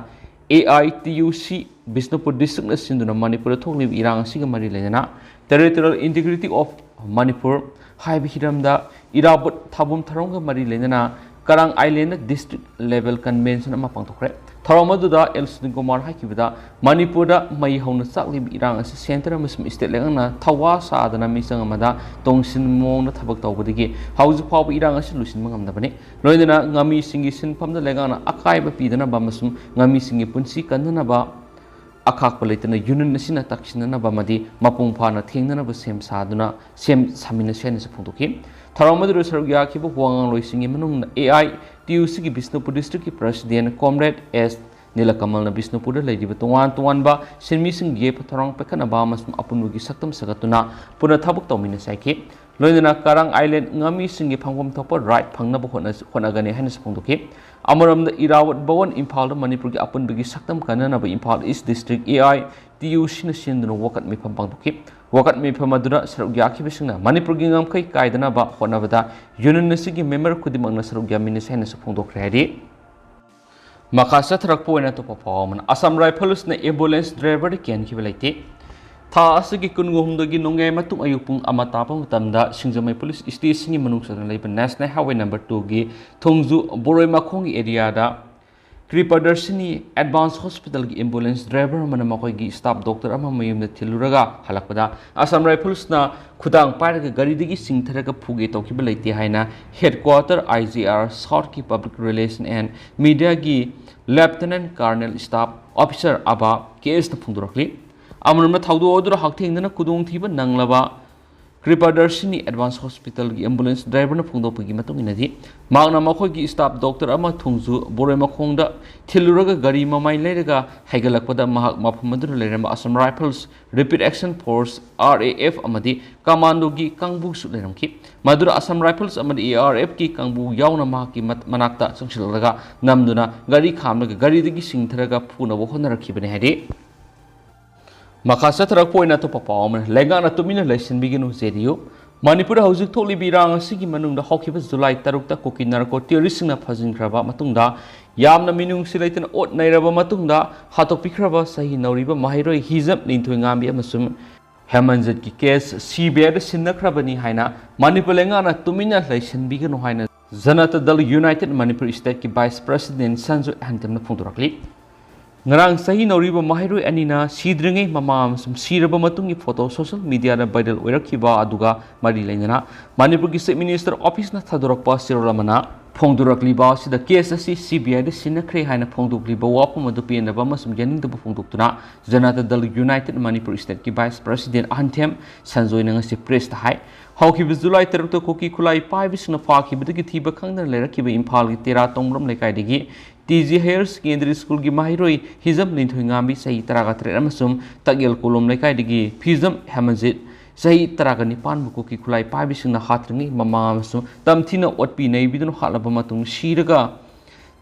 AITUC ꯕꯤꯁꯅꯨꯄꯨꯔ district ꯅ ꯁꯤꯟꯗꯨꯅ ꯃꯅꯤꯄꯨꯔꯗ ꯊꯣꯛꯂꯤꯕ ꯏꯔꯥꯡ ꯑꯁꯤꯒ ꯃꯔꯤ ꯂꯩꯅꯅ Territorial Integrity of Manipur ꯍꯥꯏꯕ ꯍꯤꯔꯝꯗ ꯏꯔꯥꯕꯣꯠ ꯊꯥꯕꯝ ꯊꯧꯔꯝꯒ ꯃꯔꯤ ꯂꯩꯅꯅ ꯀꯔꯥꯡ Island ꯗ district level convention ꯑꯃ ꯄꯥꯡꯊꯣꯛꯈ꯭ꯔꯦ꯫ ꯊꯧꯔꯝ ꯑꯗꯨꯗ ꯑꯦꯜ ꯁꯨꯗꯟ ꯀꯨꯃꯥꯔ ꯍꯥꯏꯈꯤꯕꯗ, ꯃꯅꯤꯄꯨꯔꯗ ꯃꯩ ꯍꯧꯅ ꯆꯥꯛꯂꯤꯕ ꯏꯔꯥꯡ ꯑꯁꯤ centre ꯑꯃꯁꯨꯡ state ꯂꯩꯉꯥꯛꯅ ꯊꯋꯥ ꯁꯥꯗꯅ ꯃꯤꯆꯪ ꯑꯃꯗ ꯇꯣꯡꯁꯤꯟꯕ ꯃꯑꯣꯡꯗ ꯊꯕꯛ ꯇꯧꯕꯗꯒꯤ ꯍꯧꯖꯤꯛ ꯐꯥꯎꯕ ꯏꯔꯥꯡ ꯑꯁꯤ ꯂꯣꯏꯁꯤꯟꯕ ꯉꯝꯗꯕꯅꯤ꯫ ꯂꯣꯏꯅꯅ ꯉꯥꯃꯤꯁꯤꯡꯒꯤ ꯁꯤꯟꯐꯝꯗ ꯂꯩꯉꯥꯛꯅ ꯑꯀꯥꯏꯕ ꯄꯤꯗꯅꯕ ꯑꯃꯁꯨꯡ ꯉꯥꯃꯤꯁꯤꯡꯒꯤ ꯄꯨꯟꯁꯤ ꯀꯟꯅꯅꯕ ꯑꯈꯥꯛꯄ ꯂꯩꯇꯅ union ꯑꯁꯤꯅ ꯇꯛꯁꯤꯟꯅꯅꯕ ꯑꯃꯗꯤ ꯃꯄꯨꯡ ꯐꯥꯅ ꯊꯦꯡꯅꯅꯕ ꯁꯦꯝ ꯁꯥꯗꯨꯅ, ꯁꯦꯝ ꯁꯥꯃꯤꯟꯅꯁꯤ ꯍꯥꯏꯅꯁꯨ ꯐꯣꯡꯗꯣꯛꯈꯤ꯫ ꯊꯧꯔꯝ ꯑꯗꯨꯗ ꯁꯔꯨꯛ ꯌꯥꯈꯤꯕ ꯋꯥ ꯉꯥꯡꯂꯣꯏꯁꯤꯡꯒꯤ ꯃꯅꯨꯡꯗ AITUC ꯒꯤ ꯕꯤꯁꯅꯨꯄꯨꯔ district ꯀꯤ president Comrade ꯑꯦꯁ ꯅꯤꯂꯀꯃꯜꯅ ꯕꯤꯁꯅꯨꯄꯨꯔꯗ ꯂꯩꯔꯤꯕ ꯇꯣꯉꯥꯟ ꯇꯣꯉꯥꯟꯕ ꯁꯤꯟꯃꯤꯁꯤꯡꯒꯤ ꯌꯦꯛꯄ ꯊꯧꯔꯥꯡ ꯄꯥꯏꯈꯠꯅꯕ ꯑꯃꯁꯨꯡ ꯑꯄꯨꯟꯕꯒꯤ ꯁꯛꯇꯝ ꯁꯥꯒꯠꯇꯨꯅ ꯄꯨꯟꯅ ꯊꯕꯛ ꯇꯧꯃꯤꯟꯅꯁꯤ ꯍꯥꯏꯈꯤ꯫ ꯂꯣꯏꯅꯅ ꯀꯔꯥꯡ ꯑꯥꯏꯂꯦꯟ ꯉꯥꯃꯤꯁꯤꯡꯒꯤ ꯐꯪꯐꯝ ꯊꯣꯛꯄ ꯔꯥꯏꯠ ꯐꯪꯅꯕ ꯍꯣꯠꯅ-, ꯍꯣꯠꯅꯒꯅꯤ ꯍꯥꯏꯅꯁꯨ ꯐꯣꯡꯗꯣꯛꯈꯤ꯫ ꯑꯃꯔꯣꯝꯗ ꯏꯔꯥꯋꯠ ꯚꯋꯟ ꯏꯝꯐꯥꯜꯗ ꯃꯅꯤꯄꯨꯔꯒꯤ ꯑꯄꯨꯟꯕꯒꯤ ꯁꯛꯇꯝ ꯀꯟꯅꯅꯕ Imphal east district A I T U ꯁꯤꯅ ꯁꯤꯟꯗꯨꯅ ꯋꯥꯀꯠ ꯃꯤꯐꯝ ꯄꯥꯡꯊꯣꯛꯈꯤ꯫ ꯋꯥꯀꯠ ꯃꯤꯐꯝ ꯑꯗꯨꯗ ꯁꯔꯨꯛ ꯌꯥꯈꯤꯕꯁꯤꯡꯅ ꯃꯅꯤꯄꯨꯔꯒꯤ ꯉꯝꯈꯩ ꯀꯥꯏꯗꯅꯕ ꯍꯣꯠꯅꯕꯗ ꯌꯨꯅꯤꯌꯟ ꯑꯁꯤꯒꯤ ꯃꯦꯝꯕꯔ ꯈꯨꯗꯤꯡꯃꯛꯅ ꯁꯔꯨꯛ ꯌꯥꯃꯤꯟꯅꯁꯤ ꯍꯥꯏꯅꯁꯨ ꯐꯣꯡꯗꯣꯛꯈ꯭ꯔꯦ ꯍꯥꯏꯔꯤ꯫ ꯃꯈꯥ ꯆꯠꯊꯔꯛꯄ ꯑꯣꯏꯅ ꯑꯇꯣꯞꯄ ꯄꯥꯎ ꯑꯃꯅ, ꯑꯁꯥꯝ ꯔꯥꯏꯐꯜꯁꯅ ꯑꯦꯝꯕꯨꯂꯦꯟꯁ ꯗ꯭ꯔꯥꯏꯚꯔꯗ ꯀꯤꯍꯟꯈꯤꯕ ꯂꯩꯇꯦ꯫ ꯊꯥ ꯑꯁꯤꯒꯤ ꯀꯨꯟꯒ ꯍꯨꯝꯗꯣꯏꯒꯤ ꯅꯣꯡꯌꯥꯏ ꯃꯇꯨꯡ ꯑꯌꯨꯛ ꯄꯨꯡ ꯑꯃ ꯇꯥꯕ ꯃꯇꯝꯗ ꯁꯤꯡꯖꯃꯩ ꯄꯨꯂꯤꯁ ꯁ꯭ꯇꯦꯁꯟꯒꯤ ꯃꯅꯨꯡ ꯆꯟꯅ ꯂꯩꯕ ꯅꯦꯁꯅꯦꯜ ꯍꯥꯏꯋꯦ ꯅꯝꯕꯔ ꯇꯨꯒꯤ ꯊꯣꯡꯖꯨ ꯕꯣꯔꯣꯏ ꯃꯈꯣꯡꯒꯤ ꯑꯦꯔꯤꯌꯥꯗ ꯀ꯭ꯔꯤꯄꯗꯔꯁꯤꯅꯤ ꯑꯦꯗꯚꯥꯟꯁ ꯍꯣꯁꯄꯤꯇꯥꯜꯒꯤ ꯑꯦꯝꯕꯨꯂꯦꯟꯁ ꯗ꯭ꯔꯥꯏꯚꯔ ꯑꯃꯅ ꯃꯈꯣꯏꯒꯤ ꯁ꯭ꯇꯥꯐ ꯗꯣꯛꯇꯔ ꯑꯃ ꯃꯌꯨꯝꯗ ꯊꯤꯜꯂꯨꯔꯒ ꯍꯜꯂꯛꯄꯗ ꯑꯁꯥꯝ ꯔꯥꯏꯐꯜꯁꯅ ꯈꯨꯗꯥꯡ ꯄꯥꯏꯔꯒ ꯒꯥꯔꯤꯗꯒꯤ ꯆꯤꯡꯊꯔꯒ ꯐꯨꯒꯦ ꯇꯧꯈꯤꯕ ꯂꯩꯇꯦ ꯍꯥꯏꯅ ꯍꯦꯗꯀ꯭ꯋꯥꯇꯔ ꯑꯥꯏ ꯖꯤ ꯑꯥꯔ ꯁꯥꯎꯠꯀꯤ ꯄꯕ꯭ꯂꯤꯛ ꯔꯤꯂꯦꯁꯟ ꯑꯦꯟ ꯃꯤꯗꯤꯌꯥꯒꯤ ꯂꯦꯐꯇꯤꯅꯦꯟ ꯀꯔꯅꯦꯜ ꯁ꯭ꯇꯥꯐ ꯑꯣꯐꯤꯁꯥꯔ ꯑꯕꯥ ꯀꯦ ꯑꯦꯁꯅ ꯐꯣꯡꯗꯣꯔꯛꯂꯤ꯫ ꯑꯃꯔꯣꯝꯗ ꯊꯧꯗꯣꯛ ꯑꯗꯨꯗ ꯍꯛꯊꯦꯡꯅꯅ ꯈꯨꯗꯣꯡꯊꯤꯕ ꯅꯪꯂꯕ ꯀ꯭ꯔꯤꯄꯗꯔꯁꯤꯅꯤ ꯑꯦꯗꯚꯥꯟꯁ ꯍꯣꯁꯄꯤꯇꯥꯜꯒꯤ ꯑꯦꯝꯕꯨꯂꯦꯟꯁ ꯗ꯭ꯔꯥꯏꯚꯔꯅ ꯐꯣꯡꯗꯣꯛꯄꯒꯤ ꯃꯇꯨꯡ ꯏꯟꯅꯗꯤ, ꯃꯍꯥꯛꯅ ꯃꯈꯣꯏꯒꯤ ꯁ꯭ꯇꯥꯐ ꯗꯣꯛꯇꯔ ꯑꯃ ꯊꯣꯡꯖꯨ ꯕꯣꯔꯣꯏ ꯃꯈꯣꯡꯗ ꯊꯤꯜꯂꯨꯔꯒ ꯒꯥꯔꯤ ꯃꯃꯥꯏ ꯂꯩꯔꯒ ꯍꯥꯏꯒꯠꯂꯛꯄꯗ ꯃꯍꯥꯛ ꯃꯐꯝ ꯑꯗꯨꯗ ꯂꯩꯔꯝꯕ Assam rifles, rapid action force, R A F, ꯑꯃꯗꯤ ꯀꯃꯥꯟꯗꯣꯒꯤ ꯀꯥꯡꯕꯨꯁꯨ ꯂꯩꯔꯝꯈꯤ꯫ ꯃꯗꯨꯗ ꯑꯁꯥꯝ ꯔꯥꯏꯐꯜꯁ ꯑꯃꯗꯤ ꯑꯦ ꯑꯥꯔ ꯑꯦꯐꯀꯤ ꯀꯥꯡꯕꯨ ꯌꯥꯎꯅ ꯃꯍꯥꯛꯀꯤ ꯃꯠ-, ꯃꯅꯥꯛꯇ ꯆꯪꯁꯤꯜꯂꯛꯂꯒ ꯅꯝꯗꯨꯅ ꯒꯥꯔꯤ ꯈꯥꯝꯂꯒ ꯒꯥꯔꯤꯗꯒꯤ ꯆꯤꯡꯊꯔꯒ ꯐꯨꯅꯕ ꯍꯣꯠꯅꯔꯛꯈꯤꯕꯅꯤ ꯍꯥꯏꯔꯤ꯫ ꯃꯈꯥ ꯆꯠꯊꯔꯛꯄ ꯑꯣꯏꯅ ꯑꯇꯣꯞꯄ ꯄꯥꯎ ꯑꯃꯅ, ꯂꯩꯉꯥꯛꯅ ꯇꯨꯃꯤꯟꯅ ꯂꯩꯁꯤꯟꯕꯤꯒꯅꯨ, ꯖꯦ ꯗꯤ ꯌꯨ꯫ ꯃꯅꯤꯄꯨꯔꯗ ꯍꯧꯖꯤꯛ ꯊꯣꯛꯂꯤꯕ ꯏꯔꯥꯡ ꯑꯁꯤꯒꯤ ꯃꯅꯨꯡꯗ ꯍꯧꯈꯤꯕ ꯖꯨꯂꯥꯏ ꯇꯔꯨꯛꯇ ꯀꯨꯀꯤ ꯅꯥꯔꯀꯣ ꯇꯦꯔꯣꯔꯤꯁ꯭ꯠꯁꯤꯡꯅ ꯐꯥꯖꯤꯟꯈ꯭ꯔꯕ ꯃꯇꯨꯡꯗ ꯌꯥꯝꯅ ꯃꯤꯅꯨꯡꯁꯤ ꯂꯩꯇꯅ ꯑꯣꯠ ꯅꯩꯔꯕ ꯃꯇꯨꯡꯗ ꯍꯥꯠꯇꯣꯛꯄꯤꯈ꯭ꯔꯕ ꯆꯍꯤ ꯅꯧꯔꯤꯕ ꯃꯍꯩꯔꯣꯏ ꯍꯤꯖꯝ ꯂꯤꯟꯊꯣꯏꯉꯥꯝꯕꯤ ꯑꯃꯁꯨꯡ ꯍꯦꯃꯟꯖꯤꯠꯀꯤ ꯀꯦꯁ ꯁꯤ ꯕꯤ ꯑꯥꯏꯗ ꯁꯤꯟꯅꯈ꯭ꯔꯕꯅꯤ ꯍꯥꯏꯅ ꯃꯅꯤꯄꯨꯔ ꯂꯩꯉꯥꯛꯅ ꯇꯨꯃꯤꯟꯅ ꯂꯩꯁꯤꯟꯕꯤꯒꯅꯨ ꯍꯥꯏꯅ ꯖꯅꯇꯥ ꯗꯜ ꯌꯨꯅꯥꯏꯇꯦꯗ ꯃꯅꯤꯄꯨꯔ ꯁ꯭ꯇꯦꯠꯀꯤ ꯚꯥꯏꯁ ꯄ꯭ꯔꯁꯤꯗꯦꯟꯠ ꯁꯟꯖꯣꯏ ꯑꯍꯟꯊꯦꯝꯅ ꯐꯣꯡꯗꯣꯔꯛꯂꯤ꯫ ꯉꯔꯥꯡ ꯆꯍꯤ ꯅꯧꯔꯤꯕ ꯃꯍꯩꯔꯣꯏ ꯑꯅꯤꯅ ꯁꯤꯗ꯭ꯔꯤꯉꯩ ꯃꯃꯥ ꯑꯃꯁꯨꯡ ꯁꯤꯔꯕ ꯃꯇꯨꯡꯒꯤ ꯐꯣꯇꯣ ꯁꯣꯁꯤꯌꯦꯜ ꯃꯤꯗꯤꯌꯥꯗ ꯚꯥꯏꯔꯦꯜ ꯑꯣꯏꯔꯛꯈꯤꯕ ꯑꯗꯨꯒ ꯃꯔꯤ ꯂꯩꯅꯅ ꯃꯅꯤꯄꯨꯔꯒꯤ ꯆꯤꯐ ꯃꯤꯅꯤꯁꯇꯔ ꯑꯣꯐꯤꯁꯅ ꯊꯥꯗꯣꯔꯛꯄ ꯆꯦꯔꯣꯜ ꯑꯃꯅ ꯐꯣꯡꯗꯣꯔꯛꯂꯤꯕ ꯑꯁꯤꯗ ꯀꯦꯁ ꯑꯁꯤ ꯁꯤ ꯕꯤ ꯑꯥꯏꯗ ꯁꯤꯟꯅꯈ꯭ꯔꯦ ꯍꯥꯏꯅ ꯐꯣꯡꯗꯣꯛꯂꯤꯕ ꯋꯥꯐꯝ ꯑꯗꯨ ꯄꯦꯟꯗꯕ ꯑꯃꯁꯨꯡ ꯌꯥꯅꯤꯡꯗꯕ ꯐꯣꯡꯗꯣꯛꯇꯨꯅ ꯖꯅꯇꯥ ꯗꯜ ꯌꯨꯅꯥꯏꯇꯦꯗ ꯃꯅꯤꯄꯨꯔ ꯁ꯭ꯇꯦꯠꯀꯤ ꯚꯥꯏꯁ ꯄ꯭ꯔꯁꯤꯗꯦꯟꯠ ꯑꯍꯟꯊꯦꯝ ꯁꯟꯖꯣꯏꯅ ꯉꯁꯤ ꯄ꯭ꯔꯦꯁꯇ ꯍꯥꯏ꯫ ꯍꯧꯈꯤꯕ ꯖꯨꯂꯥꯏ ꯇꯔꯨꯛꯇ ꯀꯨꯀꯤ ꯈꯨꯠꯂꯥꯏ ꯄꯥꯏꯕꯁꯤꯡꯅ ꯐꯥꯈꯤꯕꯗꯒꯤ ꯊꯤꯕ ꯈꯪꯗꯅ ꯂꯩꯔꯛꯈꯤꯕ ꯏꯝꯐꯥꯜꯒꯤ ꯇꯦꯔꯥ ꯇꯣꯡꯕ꯭ꯔꯝ ꯂꯩꯀꯥꯏꯗꯒꯤ ꯇꯤ ꯖꯤ ꯍꯥꯌꯔ ꯁꯦꯀꯦꯟꯗꯔꯤ ꯁ꯭ꯀꯨꯜꯒꯤ ꯃꯍꯩꯔꯣꯏ ꯍꯤꯖꯝ ꯂꯤꯟꯊꯣꯏꯉꯥꯝꯕꯤ ꯆꯍꯤ ꯇꯔꯥꯒ ꯇꯔꯦꯠ ꯑꯃꯁꯨꯡ ꯇꯛꯌꯦꯜ ꯀꯣꯂꯣꯝ ꯂꯩꯀꯥꯏꯗꯒꯤ ꯐꯤꯖꯝ ꯍꯦꯃꯟꯖꯤꯠ ꯆꯍꯤ ꯇꯔꯥꯒ ꯅꯤꯄꯥꯟꯕꯨ ꯀꯨꯀꯤ ꯈꯨꯠꯂꯥꯏ ꯄꯥꯏꯕꯁꯤꯡꯅ ꯍꯥꯠꯇ꯭ꯔꯤꯉꯩ ꯃꯃꯥ ꯑꯃꯁꯨꯡ ꯇꯝꯊꯤꯅ ꯑꯣꯠꯄꯤ ꯅꯩꯕꯤꯗꯨꯅ ꯍꯥꯠꯂꯕ ꯃꯇꯨꯡ ꯁꯤꯔꯒ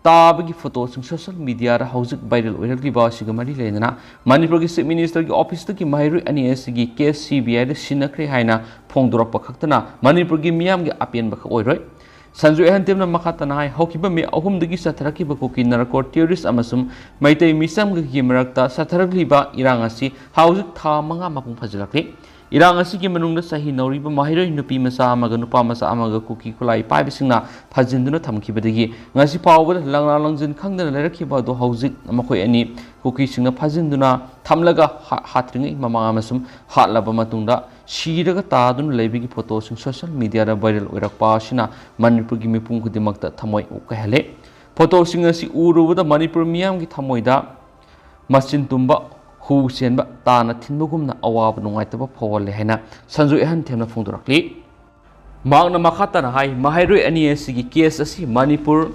ꯇꯥꯕꯒꯤ ꯐꯣꯇꯣꯁꯤꯡ ꯁꯣꯁꯤꯌꯦꯜ ꯃꯤꯗꯤꯌꯥꯗ ꯍꯧꯖꯤꯛ ꯚꯥꯏꯔꯦꯜ ꯑꯣꯏꯔꯛꯂꯤꯕ ꯑꯁꯤꯒ ꯃꯔꯤ ꯂꯩꯅꯅ ꯃꯅꯤꯄꯨꯔꯒꯤ ꯆꯤꯐ ꯃꯤꯅꯤꯁꯇꯔꯒꯤ ꯑꯣꯐꯤꯁꯇꯒꯤ ꯃꯍꯩꯔꯣꯏ ꯑꯅꯤ ꯑꯁꯤꯒꯤ ꯀꯦꯁ ꯁꯤ ꯕꯤ ꯑꯥꯏꯗ ꯁꯤꯟꯅꯈ꯭ꯔꯦ ꯍꯥꯏꯅ ꯐꯣꯡꯗꯣꯔꯛꯄ ꯈꯛꯇꯅ ꯃꯅꯤꯄꯨꯔꯒꯤ ꯃꯤꯌꯥꯝꯒꯤ ꯑꯄꯦꯟꯕ ꯈꯛ ꯑꯣꯏꯔꯣꯏ꯫ ꯁꯟꯖꯣꯏ ꯑꯍꯟ ꯇꯦꯝꯅ ꯃꯈꯥ ꯇꯥꯅ ꯍꯥꯏ, ꯍꯧꯈꯤꯕ ꯃꯦ ꯑꯍꯨꯝꯗꯒꯤ ꯆꯠꯊꯔꯛꯈꯤꯕ ꯀꯨꯀꯤ ꯅꯥꯔꯀꯣ ꯇꯦꯔꯣꯔꯤꯁ ꯑꯃꯁꯨꯡ ꯃꯩꯇꯩ ꯃꯤꯆꯝꯒꯤ ꯃꯔꯛꯇ ꯆꯠꯊꯔꯛꯂꯤꯕ ꯏꯔꯥꯡ ꯑꯁꯤ ꯍꯧꯖꯤꯛ ꯊꯥ ꯃꯉꯥ ꯃꯄꯨꯡ ꯐꯥꯖꯤꯜꯂꯛꯂꯤ꯫ ꯏꯔꯥꯡ ꯑꯁꯤꯒꯤ ꯃꯅꯨꯡꯗ ꯆꯍꯤ ꯅꯧꯔꯤꯕ ꯃꯍꯩꯔꯣꯏ ꯅꯨꯄꯤ ꯃꯆꯥ ꯑꯃꯒ ꯅꯨꯄꯥ ꯃꯆꯥ ꯑꯃꯒ ꯀꯨꯀꯤ ꯈꯨꯠꯂꯥꯏ ꯄꯥꯏꯕꯁꯤꯡꯅ ꯐꯥꯖꯤꯟꯗꯨꯅ ꯊꯝꯈꯤꯕꯗꯒꯤ ꯉꯁꯤ ꯐꯥꯎꯕꯗ ꯂꯪꯂꯥ ꯂꯪꯖꯤꯟ ꯈꯪꯗꯅ ꯂꯩꯔꯛꯈꯤꯕ ꯑꯗꯨ ꯍꯧꯖꯤꯛ ꯃꯈꯣꯏ ꯑꯅꯤ ꯀꯨꯀꯤꯁꯤꯡꯅ ꯐꯥꯖꯤꯟꯗꯨꯅ ꯊꯝꯂꯒ ꯍꯥ-, ꯍꯥꯠꯇ꯭ꯔꯤꯉꯩ ꯃꯃꯥꯡ ꯑꯃꯁꯨꯡ ꯍꯥꯠꯂꯕ ꯃꯇꯨꯡꯗ ꯁꯤꯔꯒ ꯇꯥꯗꯨꯅ ꯂꯩꯕꯒꯤ ꯐꯣꯇꯣꯁꯤꯡ ꯁꯣꯁꯤꯌꯦꯜ ꯃꯤꯗꯤꯌꯥꯗ ꯚꯥꯏꯔꯦꯜ ꯑꯣꯏꯔꯛꯄ ꯑꯁꯤꯅ ꯃꯅꯤꯄꯨꯔꯒꯤ ꯃꯤꯄꯨꯝ ꯈꯨꯗꯤꯡꯃꯛꯇ ꯊꯃꯣꯏ ꯀꯥꯏꯍꯜꯂꯦ꯫ ꯐꯣꯇꯣꯁꯤꯡ ꯑꯁꯤ ꯎꯔꯨꯕꯗ ꯃꯅꯤꯄꯨꯔ ꯃꯤꯌꯥꯝꯒꯤ ꯊꯃꯣꯏꯗ ꯃꯆꯤꯟ ꯇꯨꯝꯕ, ꯍꯨ ꯆꯦꯟꯕ, ꯇꯥꯅ ꯊꯤꯟꯕꯒꯨꯝꯅ ꯑꯋꯥꯕ ꯅꯨꯡꯉꯥꯏꯇꯕ ꯐꯥꯎꯍꯜꯂꯦ ꯍꯥꯏꯅ ꯁꯟꯖꯣꯏ ꯑꯍꯟ ꯊꯦꯝꯅ ꯐꯣꯡꯗꯣꯔꯛꯂꯤ꯫ ꯃꯍꯥꯛꯅ ꯃꯈꯥ ꯇꯥꯅ ꯍꯥꯏ, ꯃꯍꯩꯔꯣꯏ ꯑꯅꯤ ꯑꯁꯤꯒꯤ ꯀꯦꯁ ꯑꯁꯤ ꯃꯅꯤꯄꯨꯔ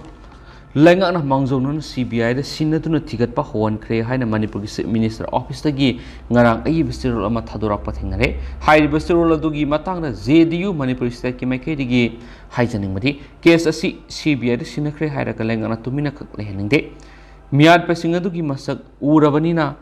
ꯂꯩꯉꯥꯛꯅ ꯃꯥꯡꯖꯧꯅꯅ ꯁꯤ ꯕꯤ ꯑꯥꯏꯗ ꯁꯤꯟꯅꯗꯨꯅ ꯊꯤꯒꯠꯄ ꯍꯧꯍꯟꯈ꯭ꯔꯦ ꯍꯥꯏꯅ ꯃꯅꯤꯄꯨꯔꯒꯤ ꯆꯤꯐ ꯃꯤꯅꯤꯁꯇꯔ ꯑꯣꯐꯤꯁꯇꯒꯤ ꯉꯔꯥꯡ ꯑꯏꯕ ꯆꯦꯔꯣꯜ ꯑꯃ ꯊꯥꯗꯣꯔꯛꯄ ꯊꯦꯡꯅꯔꯦ꯫ ꯍꯥꯏꯔꯤꯕ ꯆꯦꯔꯣꯜ ꯑꯗꯨꯒꯤ ꯃꯇꯥꯡꯗ ꯖꯦ ꯗꯤ ꯌꯨ ꯃꯅꯤꯄꯨꯔ ꯏꯁꯇꯦꯠꯀꯤ ꯃꯥꯏꯀꯩꯗꯒꯤ ꯍꯥꯏꯖꯅꯤꯡꯕꯗꯤ, ꯀꯦꯁ ꯑꯁꯤ ꯁꯤ ꯕꯤ ꯑꯥꯏꯗ ꯁꯤꯟꯅꯈ꯭ꯔꯦ ꯍꯥꯏꯔꯒ ꯂꯩꯉꯥꯛꯅ ꯇꯨꯃꯤꯟꯅꯈꯛ ꯂꯩꯍꯟꯅꯤꯡꯗꯦ꯫ ꯃꯤꯍꯥꯠꯄꯁꯤꯡ ꯑꯗꯨꯒꯤ ꯃꯁꯛ ꯎꯔꯕꯅꯤꯅ,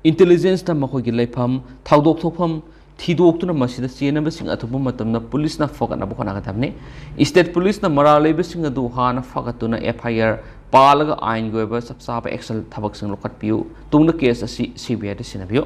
ꯏꯟꯇꯦꯂꯤꯖꯦꯟꯁꯅ ꯃꯈꯣꯏꯒꯤ ꯂꯩꯐꯝ, ꯊꯧꯗꯣꯛ ꯊꯣꯛꯐꯝ ꯊꯤꯗꯣꯛꯇꯨꯅ ꯃꯁꯤꯗ ꯆꯦꯟꯅꯕꯁꯤꯡ ꯑꯊꯨꯕ ꯃꯇꯝꯗ ꯄꯨꯂꯤꯁꯅ ꯐꯒꯠꯅꯕ ꯍꯣꯠꯅꯒꯗꯕꯅꯤ꯫ ꯏꯁꯇꯦꯠ ꯄꯨꯂꯤꯁꯅ ꯃꯔꯥꯜ ꯂꯩꯕꯁꯤꯡ ꯑꯗꯨ ꯍꯥꯟꯅ ꯐꯒꯠꯇꯨꯅ ꯑꯦꯐ ꯑꯥꯏ ꯑꯥꯔ ꯄꯥꯜꯂꯒ ꯑꯥꯏꯟꯒꯤ ꯑꯣꯏꯕ ꯆꯞ ꯆꯥꯕ ꯑꯦꯛꯁꯟ ꯊꯕꯛꯁꯤꯡ ꯂꯧꯈꯠꯄꯤꯌꯨ꯫ ꯇꯨꯡꯗ ꯀꯦꯁ ꯑꯁꯤ ꯁꯤ ꯕꯤ ꯑꯥꯏꯗ ꯁꯤꯟꯅꯕꯤꯌꯨ꯫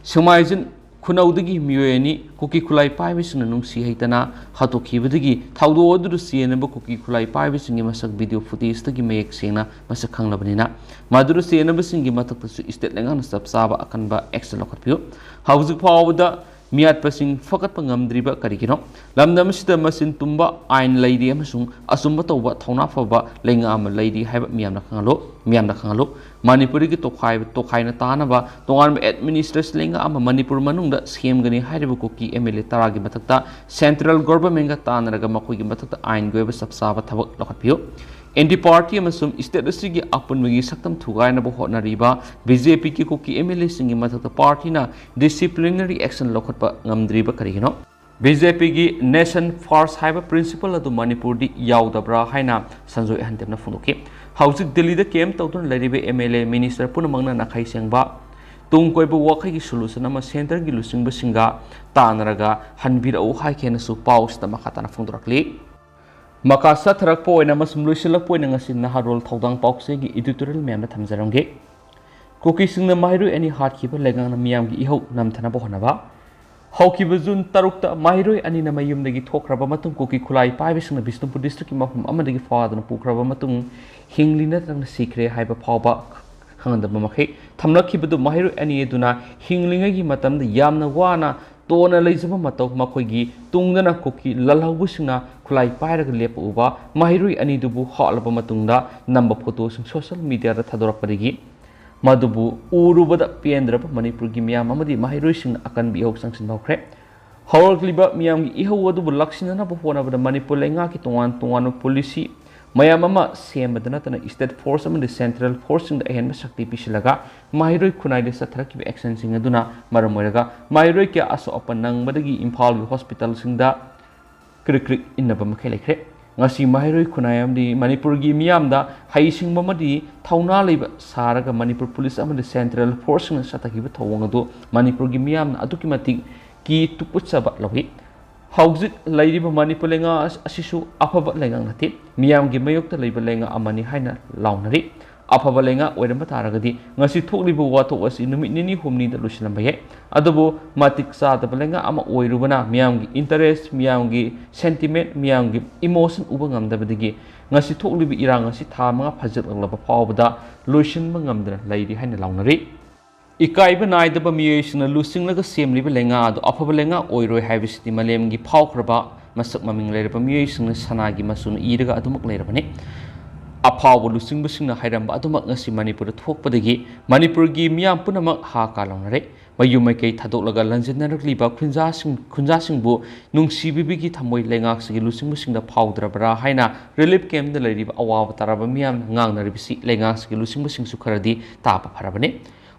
ꯁꯦꯛꯃꯥꯏꯖꯤꯟ ꯈꯨꯅꯧꯗꯒꯤ ꯃꯤꯑꯣꯏ ꯑꯅꯤ ꯀꯨꯀꯤ ꯈꯨꯠꯂꯥꯏ ꯄꯥꯏꯕꯁꯤꯡꯅ ꯅꯨꯡꯁꯤ ꯍꯩꯇꯅ ꯍꯥꯠꯇꯣꯛꯈꯤꯕꯗꯒꯤ ꯊꯧꯗꯣꯛ ꯑꯗꯨꯗ ꯆꯦꯟꯅꯕ ꯀꯨꯀꯤ ꯈꯨꯠꯂꯥꯏ ꯄꯥꯏꯕꯁꯤꯡꯒꯤ ꯃꯁꯛ ꯚꯤꯗꯤꯑꯣ ꯐꯨꯇꯦꯖꯇꯒꯤ ꯃꯌꯦꯛ ꯁꯦꯡꯅ ꯃꯁꯛ ꯈꯪꯂꯕꯅꯤꯅ, ꯃꯗꯨꯗ ꯆꯦꯟꯅꯕꯁꯤꯡꯒꯤ ꯃꯊꯛꯇꯁꯨ ꯏꯁꯇꯦꯠ ꯂꯩꯉꯥꯛꯅ ꯆꯞ ꯆꯥꯕ ꯑꯀꯟꯕ ꯑꯦꯛꯁꯟ ꯂꯧꯈꯠꯄꯤꯌꯨ꯫ ꯍꯧꯖꯤꯛ ꯐꯥꯎꯕꯗ ꯃꯤꯍꯥꯠꯄꯁꯤꯡ ꯐꯒꯠꯄ ꯉꯝꯗ꯭ꯔꯤꯕ ꯀꯔꯤꯒꯤꯅꯣ? ꯂꯝꯗꯝ ꯑꯁꯤꯗ ꯃꯆꯤꯟ ꯇꯨꯝꯕ ꯑꯥꯏꯟ ꯂꯩꯔꯤ ꯑꯃꯁꯨꯡ ꯑꯆꯨꯝꯕ ꯇꯧꯕ ꯊꯧꯅꯥ ꯐꯕ ꯂꯩꯉꯥꯛ ꯑꯃ ꯂꯩꯔꯤ ꯍꯥꯏꯕ ꯃꯤꯌꯥꯝꯅ ꯈꯪꯍꯜꯂꯨ, ꯃꯤꯌꯥꯝꯅ ꯈꯪꯍꯜꯂꯨ꯫ ꯃꯅꯤꯄꯨꯔꯒꯤ ꯇꯣꯈꯥꯏ-, ꯇꯣꯈꯥꯏꯅ ꯇꯥꯅꯕ ꯇꯣꯉꯥꯟꯕ ꯑꯦꯗꯃꯤꯅꯤꯁꯇ꯭ꯔꯦꯁꯟ ꯂꯩꯉꯥꯛ ꯑꯃ ꯃꯅꯤꯄꯨꯔ ꯃꯅꯨꯡꯗ ꯁꯦꯝꯒꯅꯤ ꯍꯥꯏꯔꯤꯕ ꯀꯨꯀꯤ ꯑꯦꯝ ꯑꯦꯜ ꯑꯦ ꯇꯔꯥꯒꯤ ꯃꯊꯛꯇ ꯁꯦꯟꯇ꯭ꯔꯦꯜ ꯒꯣꯚꯔꯟꯃꯦꯟꯠꯒ ꯇꯥꯟꯅꯔꯒ ꯃꯈꯣꯏꯒꯤ ꯃꯊꯛꯇ ꯑꯥꯏꯟꯒꯤ ꯑꯣꯏꯕ ꯆꯞ ꯆꯥꯕ ꯊꯕꯛ ꯂꯧꯈꯠꯄꯤꯌꯨ꯫ ꯑꯦꯟꯇꯤ ꯄꯥꯔꯇꯤ ꯑꯃꯁꯨꯡ ꯁ꯭ꯇꯦꯠ ꯑꯁꯤꯒꯤ ꯑꯄꯨꯟꯕꯒꯤ ꯁꯛꯇꯝ ꯊꯨꯒꯥꯏꯅꯕ ꯍꯣꯠꯅꯔꯤꯕ ꯕꯤ ꯖꯦ ꯄꯤꯒꯤ ꯀꯨꯀꯤ ꯑꯦꯝ ꯑꯦꯜ ꯑꯦꯁꯤꯡꯒꯤ ꯃꯊꯛꯇ ꯄꯥꯔꯇꯤꯅ ꯗꯤꯁꯤꯄ꯭ꯂꯤꯅꯔꯤ ꯑꯦꯛꯁꯟ ꯂꯧꯈꯠꯄ ꯉꯝꯗ꯭ꯔꯤꯕ ꯀꯔꯤꯒꯤꯅꯣ? ꯕꯤ ꯖꯦ ꯄꯤꯒꯤ ꯅꯦꯁꯟ ꯐꯥꯔꯁ ꯍꯥꯏꯕ ꯄ꯭ꯔꯤꯟꯁꯤꯄꯜ ꯑꯗꯨ ꯃꯅꯤꯄꯨꯔꯗꯤ ꯌꯥꯎꯗꯕ꯭ꯔꯥ ꯍꯥꯏꯅ ꯁꯟꯖꯣꯏ ꯑꯍꯟꯗꯦꯕꯅ ꯐꯣꯡꯗꯣꯛꯈꯤ꯫ ꯍꯧꯖꯤꯛ ꯗꯤꯜꯂꯤꯗ ꯀꯦꯝꯞ ꯇꯧꯗꯨꯅ ꯂꯩꯔꯤꯕ ꯑꯦꯝ ꯑꯦꯜ ꯑꯦ, ꯃꯤꯅꯤꯁꯇꯔ ꯄꯨꯝꯅꯃꯛꯅ ꯅꯥꯈꯩ ꯁꯦꯡꯕ, ꯇꯨꯡ ꯀꯣꯏꯕ ꯋꯥꯈꯩꯒꯤ ꯁꯣꯂꯨꯁꯟ ꯑꯃ ꯁꯦꯟꯇꯔꯒꯤ ꯂꯨꯆꯤꯡꯕꯁꯤꯡꯒ ꯇꯥꯟꯅꯔꯒ ꯍꯟꯕꯤꯔꯛꯎ ꯍꯥꯏꯈꯤ ꯍꯥꯏꯅꯁꯨ ꯄꯥꯎꯁꯤꯗ ꯃꯈꯥ ꯇꯥꯅ ꯐꯣꯡꯗꯣꯔꯛꯂꯤ꯫ ꯃꯈꯥ ꯆꯠꯊꯔꯛꯄ ꯑꯣꯏꯅ ꯑꯃꯁꯨꯡ ꯂꯣꯏꯁꯤꯜꯂꯛꯄ ꯑꯣꯏꯅ ꯉꯁꯤ ꯅꯍꯥꯔꯣꯜ ꯊꯧꯗꯥꯡ ꯄꯥꯎꯆꯦꯒꯤ ꯏꯗꯤꯇꯣꯔꯤꯌꯦꯜ ꯃꯌꯥꯝꯗ ꯊꯝꯖꯔꯝꯒꯦ꯫ ꯀꯨꯀꯤꯁꯤꯡꯅ ꯃꯍꯩꯔꯣꯏ ꯑꯅꯤ ꯍꯥꯠꯈꯤꯕ ꯂꯩꯉꯥꯛꯅ ꯃꯤꯌꯥꯝꯒꯤ ꯏꯍꯧ ꯅꯝꯊꯅꯕ ꯍꯣꯠꯅꯕ꯫ ꯍꯧꯈꯤꯕ ꯖꯨꯟ ꯇꯔꯨꯛꯇ ꯃꯍꯩꯔꯣꯏ ꯑꯅꯤꯅ ꯃꯌꯨꯝꯗꯒꯤ ꯊꯣꯛꯈ꯭ꯔꯕ ꯃꯇꯨꯡ ꯀꯨꯀꯤ ꯈꯨꯠꯂꯥꯏ ꯄꯥꯏꯕꯁꯤꯡꯅ ꯕꯤꯁꯅꯨꯄꯨꯔ ꯗꯤꯁꯇ꯭ꯔꯤꯛꯀꯤ ꯃꯐꯝ ꯑꯃꯗꯒꯤ ꯐꯥꯗꯨꯅ ꯄꯨꯈ꯭ꯔꯕ ꯃꯇꯨꯡ ꯍꯤꯡꯂꯤ ꯅꯠꯇ꯭ꯔꯒꯅ ꯁꯤꯈ꯭ꯔꯦ ꯍꯥꯏꯕ ꯐꯥꯎꯕ ꯈꯪꯍꯟꯗꯕ ꯃꯈꯩ ꯊꯝꯂꯛꯈꯤꯕꯗꯨ ꯃꯍꯩꯔꯣꯏ ꯑꯅꯤ ꯑꯗꯨꯅ ꯍꯤꯡꯂꯤꯉꯩꯒꯤ ꯃꯇꯝꯗ ꯌꯥꯝꯅ ꯋꯥꯅ ꯇꯣꯟꯅ ꯂꯩꯖꯕ ꯃꯇꯧ, ꯃꯈꯣꯏꯒꯤ ꯇꯨꯡꯗꯅ ꯀꯨꯀꯤ ꯂꯥꯜꯍꯧꯕꯁꯤꯡꯅ ꯈꯨꯠꯂꯥꯏ ꯄꯥꯏꯔꯒ ꯂꯦꯞꯄ ꯎꯕ, ꯃꯍꯩꯔꯣꯏ ꯑꯅꯤꯗꯨꯕꯨ ꯍꯥꯠꯂꯕ ꯃꯇꯨꯡꯗ ꯅꯝꯕ ꯐꯣꯇꯣꯁꯤꯡ ꯁꯣꯁꯤꯌꯦꯜ ꯃꯤꯗꯤꯌꯥꯗ ꯊꯥꯗꯣꯔꯛꯄꯗꯒꯤ ꯃꯗꯨꯕꯨ ꯎꯔꯨꯕꯗ ꯄꯦꯟꯗ꯭ꯔꯕ ꯃꯅꯤꯄꯨꯔꯒꯤ ꯃꯤꯌꯥꯝ ꯑꯃꯗꯤ ꯃꯍꯩꯔꯣꯏꯁꯤꯡꯅ ꯑꯀꯟꯕ ꯏꯍꯧ ꯆꯪꯁꯤꯟꯕ ꯍꯧꯈ꯭ꯔꯦ꯫ ꯍꯧꯔꯛꯂꯤꯕ ꯃꯤꯌꯥꯝꯒꯤ ꯏꯍꯧ ꯑꯗꯨꯕꯨ ꯂꯥꯛꯁꯤꯟꯅꯅꯕ ꯍꯣꯠꯅꯕꯗ ꯃꯅꯤꯄꯨꯔ ꯂꯩꯉꯥꯛꯀꯤ ꯇꯣꯉꯥꯟ ꯇꯣꯉꯥꯟꯕ ꯄꯣꯂꯤꯁꯤ ꯃꯌꯥꯝ ꯑꯃ ꯁꯦꯝꯕꯗ ꯅꯠꯇꯅ ꯁ꯭ꯇꯦꯠ ꯐꯣꯔꯁ ꯑꯃꯗꯤ ꯁꯦꯟꯇ꯭ꯔꯦꯜ ꯐꯣꯔꯁꯁꯤꯡꯗ ꯑꯍꯦꯟꯕ ꯁꯛꯇꯤ ꯄꯤꯁꯤꯜꯂꯒ ꯃꯍꯩꯔꯣꯏ ꯈꯨꯟꯅꯥꯏꯗ ꯆꯠꯊꯔꯛꯈꯤꯕ ꯑꯦꯛꯁꯟꯁꯤꯡ ꯑꯗꯨꯅ ꯃꯔꯝ ꯑꯣꯏꯔꯒ ꯃꯍꯩꯔꯣꯏ ꯀꯌꯥ ꯑꯁꯣꯛ ꯑꯄꯟ ꯅꯪꯕꯗꯒꯤ ꯏꯝꯐꯥꯜꯒꯤ ꯍꯣꯁꯄꯤꯇꯥꯜꯁꯤꯡꯗ ꯀ꯭ꯔꯤꯛ ꯀ꯭ꯔꯤꯛ ꯏꯟꯅꯕ ꯃꯈꯩ ꯂꯩꯈ꯭ꯔꯦ꯫ ꯉꯁꯤ ꯃꯍꯩꯔꯣꯏ ꯈꯨꯟꯅꯥꯏ ꯑꯃꯗꯤ ꯃꯅꯤꯄꯨꯔꯒꯤ ꯃꯤꯌꯥꯝꯗ ꯍꯩꯁꯤꯡꯕ ꯑꯃꯗꯤ ꯊꯧꯅꯥ ꯂꯩꯕ ꯁꯥꯔꯒ ꯃꯅꯤꯄꯨꯔ ꯄꯨꯂꯤꯁ ꯑꯃꯗꯤ ꯁꯦꯟꯇ꯭ꯔꯦꯜ ꯐꯣꯔꯁꯁꯤꯡꯅ ꯆꯠꯊꯈꯤꯕ ꯊꯧꯑꯣꯡ ꯑꯗꯨ ꯃꯅꯤꯄꯨꯔꯒꯤ ꯃꯤꯌꯥꯝꯅ ꯑꯗꯨꯛꯀꯤ ꯃꯇꯤꯛ ꯀꯤ ꯇꯨꯀꯠꯆꯕ ꯂꯧꯏ꯫ ꯍꯧꯖꯤꯛ ꯂꯩꯔꯤꯕ ꯃꯅꯤꯄꯨꯔ ꯂꯩꯉꯥꯛ ꯑꯁ-, ꯑꯁꯤꯁꯨ ꯑꯐꯕ ꯂꯩꯉꯥꯛ ꯅꯠꯇꯦ, ꯃꯤꯌꯥꯝꯒꯤ ꯃꯥꯌꯣꯛꯇ ꯂꯩꯕ ꯂꯩꯉꯥꯛ ꯑꯃꯅꯤ ꯍꯥꯏꯅ ꯂꯥꯎꯅꯔꯤ꯫ ꯑꯐꯕ ꯂꯩꯉꯥꯛ ꯑꯣꯏꯔꯝꯕ ꯇꯥꯔꯒꯗꯤ ꯉꯁꯤ ꯊꯣꯛꯂꯤꯕ ꯋꯥꯊꯣꯛ ꯑꯁꯤ ꯅꯨꯃꯤꯠ ꯅꯤꯅꯤ ꯍꯨꯝꯅꯤꯗ ꯂꯣꯏꯁꯤꯜꯂꯝꯕ ꯌꯥꯏ꯫ ꯑꯗꯨꯕꯨ ꯃꯇꯤꯛ ꯆꯥꯗꯕ ꯂꯩꯉꯥꯛ ꯑꯃ ꯑꯣꯏꯔꯨꯕꯅ ꯃꯤꯌꯥꯝꯒꯤ ꯏꯟꯇꯔꯦꯁ, ꯃꯤꯌꯥꯝꯒꯤ ꯁꯦꯟꯇꯤꯃꯦꯟꯠ, ꯃꯤꯌꯥꯝꯒꯤ ꯏꯃꯣꯁꯟ ꯎꯕ ꯉꯝꯗꯕꯗꯒꯤ ꯉꯁꯤ ꯊꯣꯛꯂꯤꯕ ꯏꯔꯥꯡ ꯑꯁꯤ ꯊꯥ ꯃꯉꯥ ꯐꯥꯖꯤꯜꯂꯛꯂꯕ ꯐꯥꯎꯕꯗ ꯂꯣꯏꯁꯤꯟꯕ ꯉꯝꯗꯅ ꯂꯩꯔꯤ ꯍꯥꯏꯅ ꯂꯥꯎꯅꯔꯤ꯫ ꯏꯀꯥꯏꯕ ꯅꯥꯏꯗꯕ ꯃꯤꯑꯣꯏꯁꯤꯡꯅ ꯂꯨꯆꯤꯡꯂꯒ ꯁꯦꯝꯂꯤꯕ ꯂꯩꯉꯥꯛ ꯑꯗꯨ ꯑꯐꯕ ꯂꯩꯉꯥꯛ ꯑꯣꯏꯔꯣꯏ ꯍꯥꯏꯕꯁꯤꯗꯤ ꯃꯥꯂꯦꯝꯒꯤ ꯐꯥꯎꯈ꯭ꯔꯕ ꯃꯁꯛ ꯃꯃꯤꯡ ꯂꯩꯔꯕ ꯃꯤꯑꯣꯏꯁꯤꯡꯅ ꯁꯅꯥꯒꯤ ꯃꯆꯨꯅ ꯏꯔꯒ ꯑꯗꯨꯃꯛ ꯂꯩꯔꯕꯅꯤ꯫ ꯑꯐꯥꯎꯕ ꯂꯨꯆꯤꯡꯕꯁꯤꯡꯅ ꯍꯥꯏꯔꯝꯕ ꯑꯗꯨꯃꯛ ꯉꯁꯤ ꯃꯅꯤꯄꯨꯔꯗ ꯊꯣꯛꯄꯗꯒꯤ ꯃꯅꯤꯄꯨꯔꯒꯤ ꯃꯤꯌꯥꯝ ꯄꯨꯝꯅꯃꯛ ꯍꯥ ꯀꯥ ꯂꯥꯎꯅꯔꯦ꯫ ꯃꯌꯨꯝ ꯃꯩꯀꯩ ꯊꯥꯗꯣꯛꯂꯒ ꯂꯟꯖꯤꯟꯅꯔꯛꯂꯤꯕ ꯈꯨꯟꯖꯥꯁꯤꯡ, ꯈꯨꯟꯖꯥꯁꯤꯡꯕꯨ ꯅꯨꯡꯁꯤꯕꯤꯕꯒꯤ ꯊꯃꯣꯏ ꯂꯩꯉꯥꯛꯁꯤꯒꯤ ꯂꯨꯆꯤꯡꯕꯁꯤꯡꯗ ꯐꯥꯎꯗ꯭ꯔꯕ꯭ꯔꯥ ꯍꯥꯏꯅ relief camp ꯇ ꯂꯩꯔꯤꯕ ꯑꯋꯥꯕ ꯇꯥꯔꯕ ꯃꯤꯌꯥꯝꯅ ꯉꯥꯡꯅꯔꯤꯕꯁꯤ ꯂꯩꯉꯥꯛꯁꯤꯒꯤ ꯂꯨꯆꯤꯡꯕꯁꯤꯡꯁꯨ ꯈꯔꯗꯤ ꯇꯥꯕ ꯐꯔꯕꯅꯤ꯫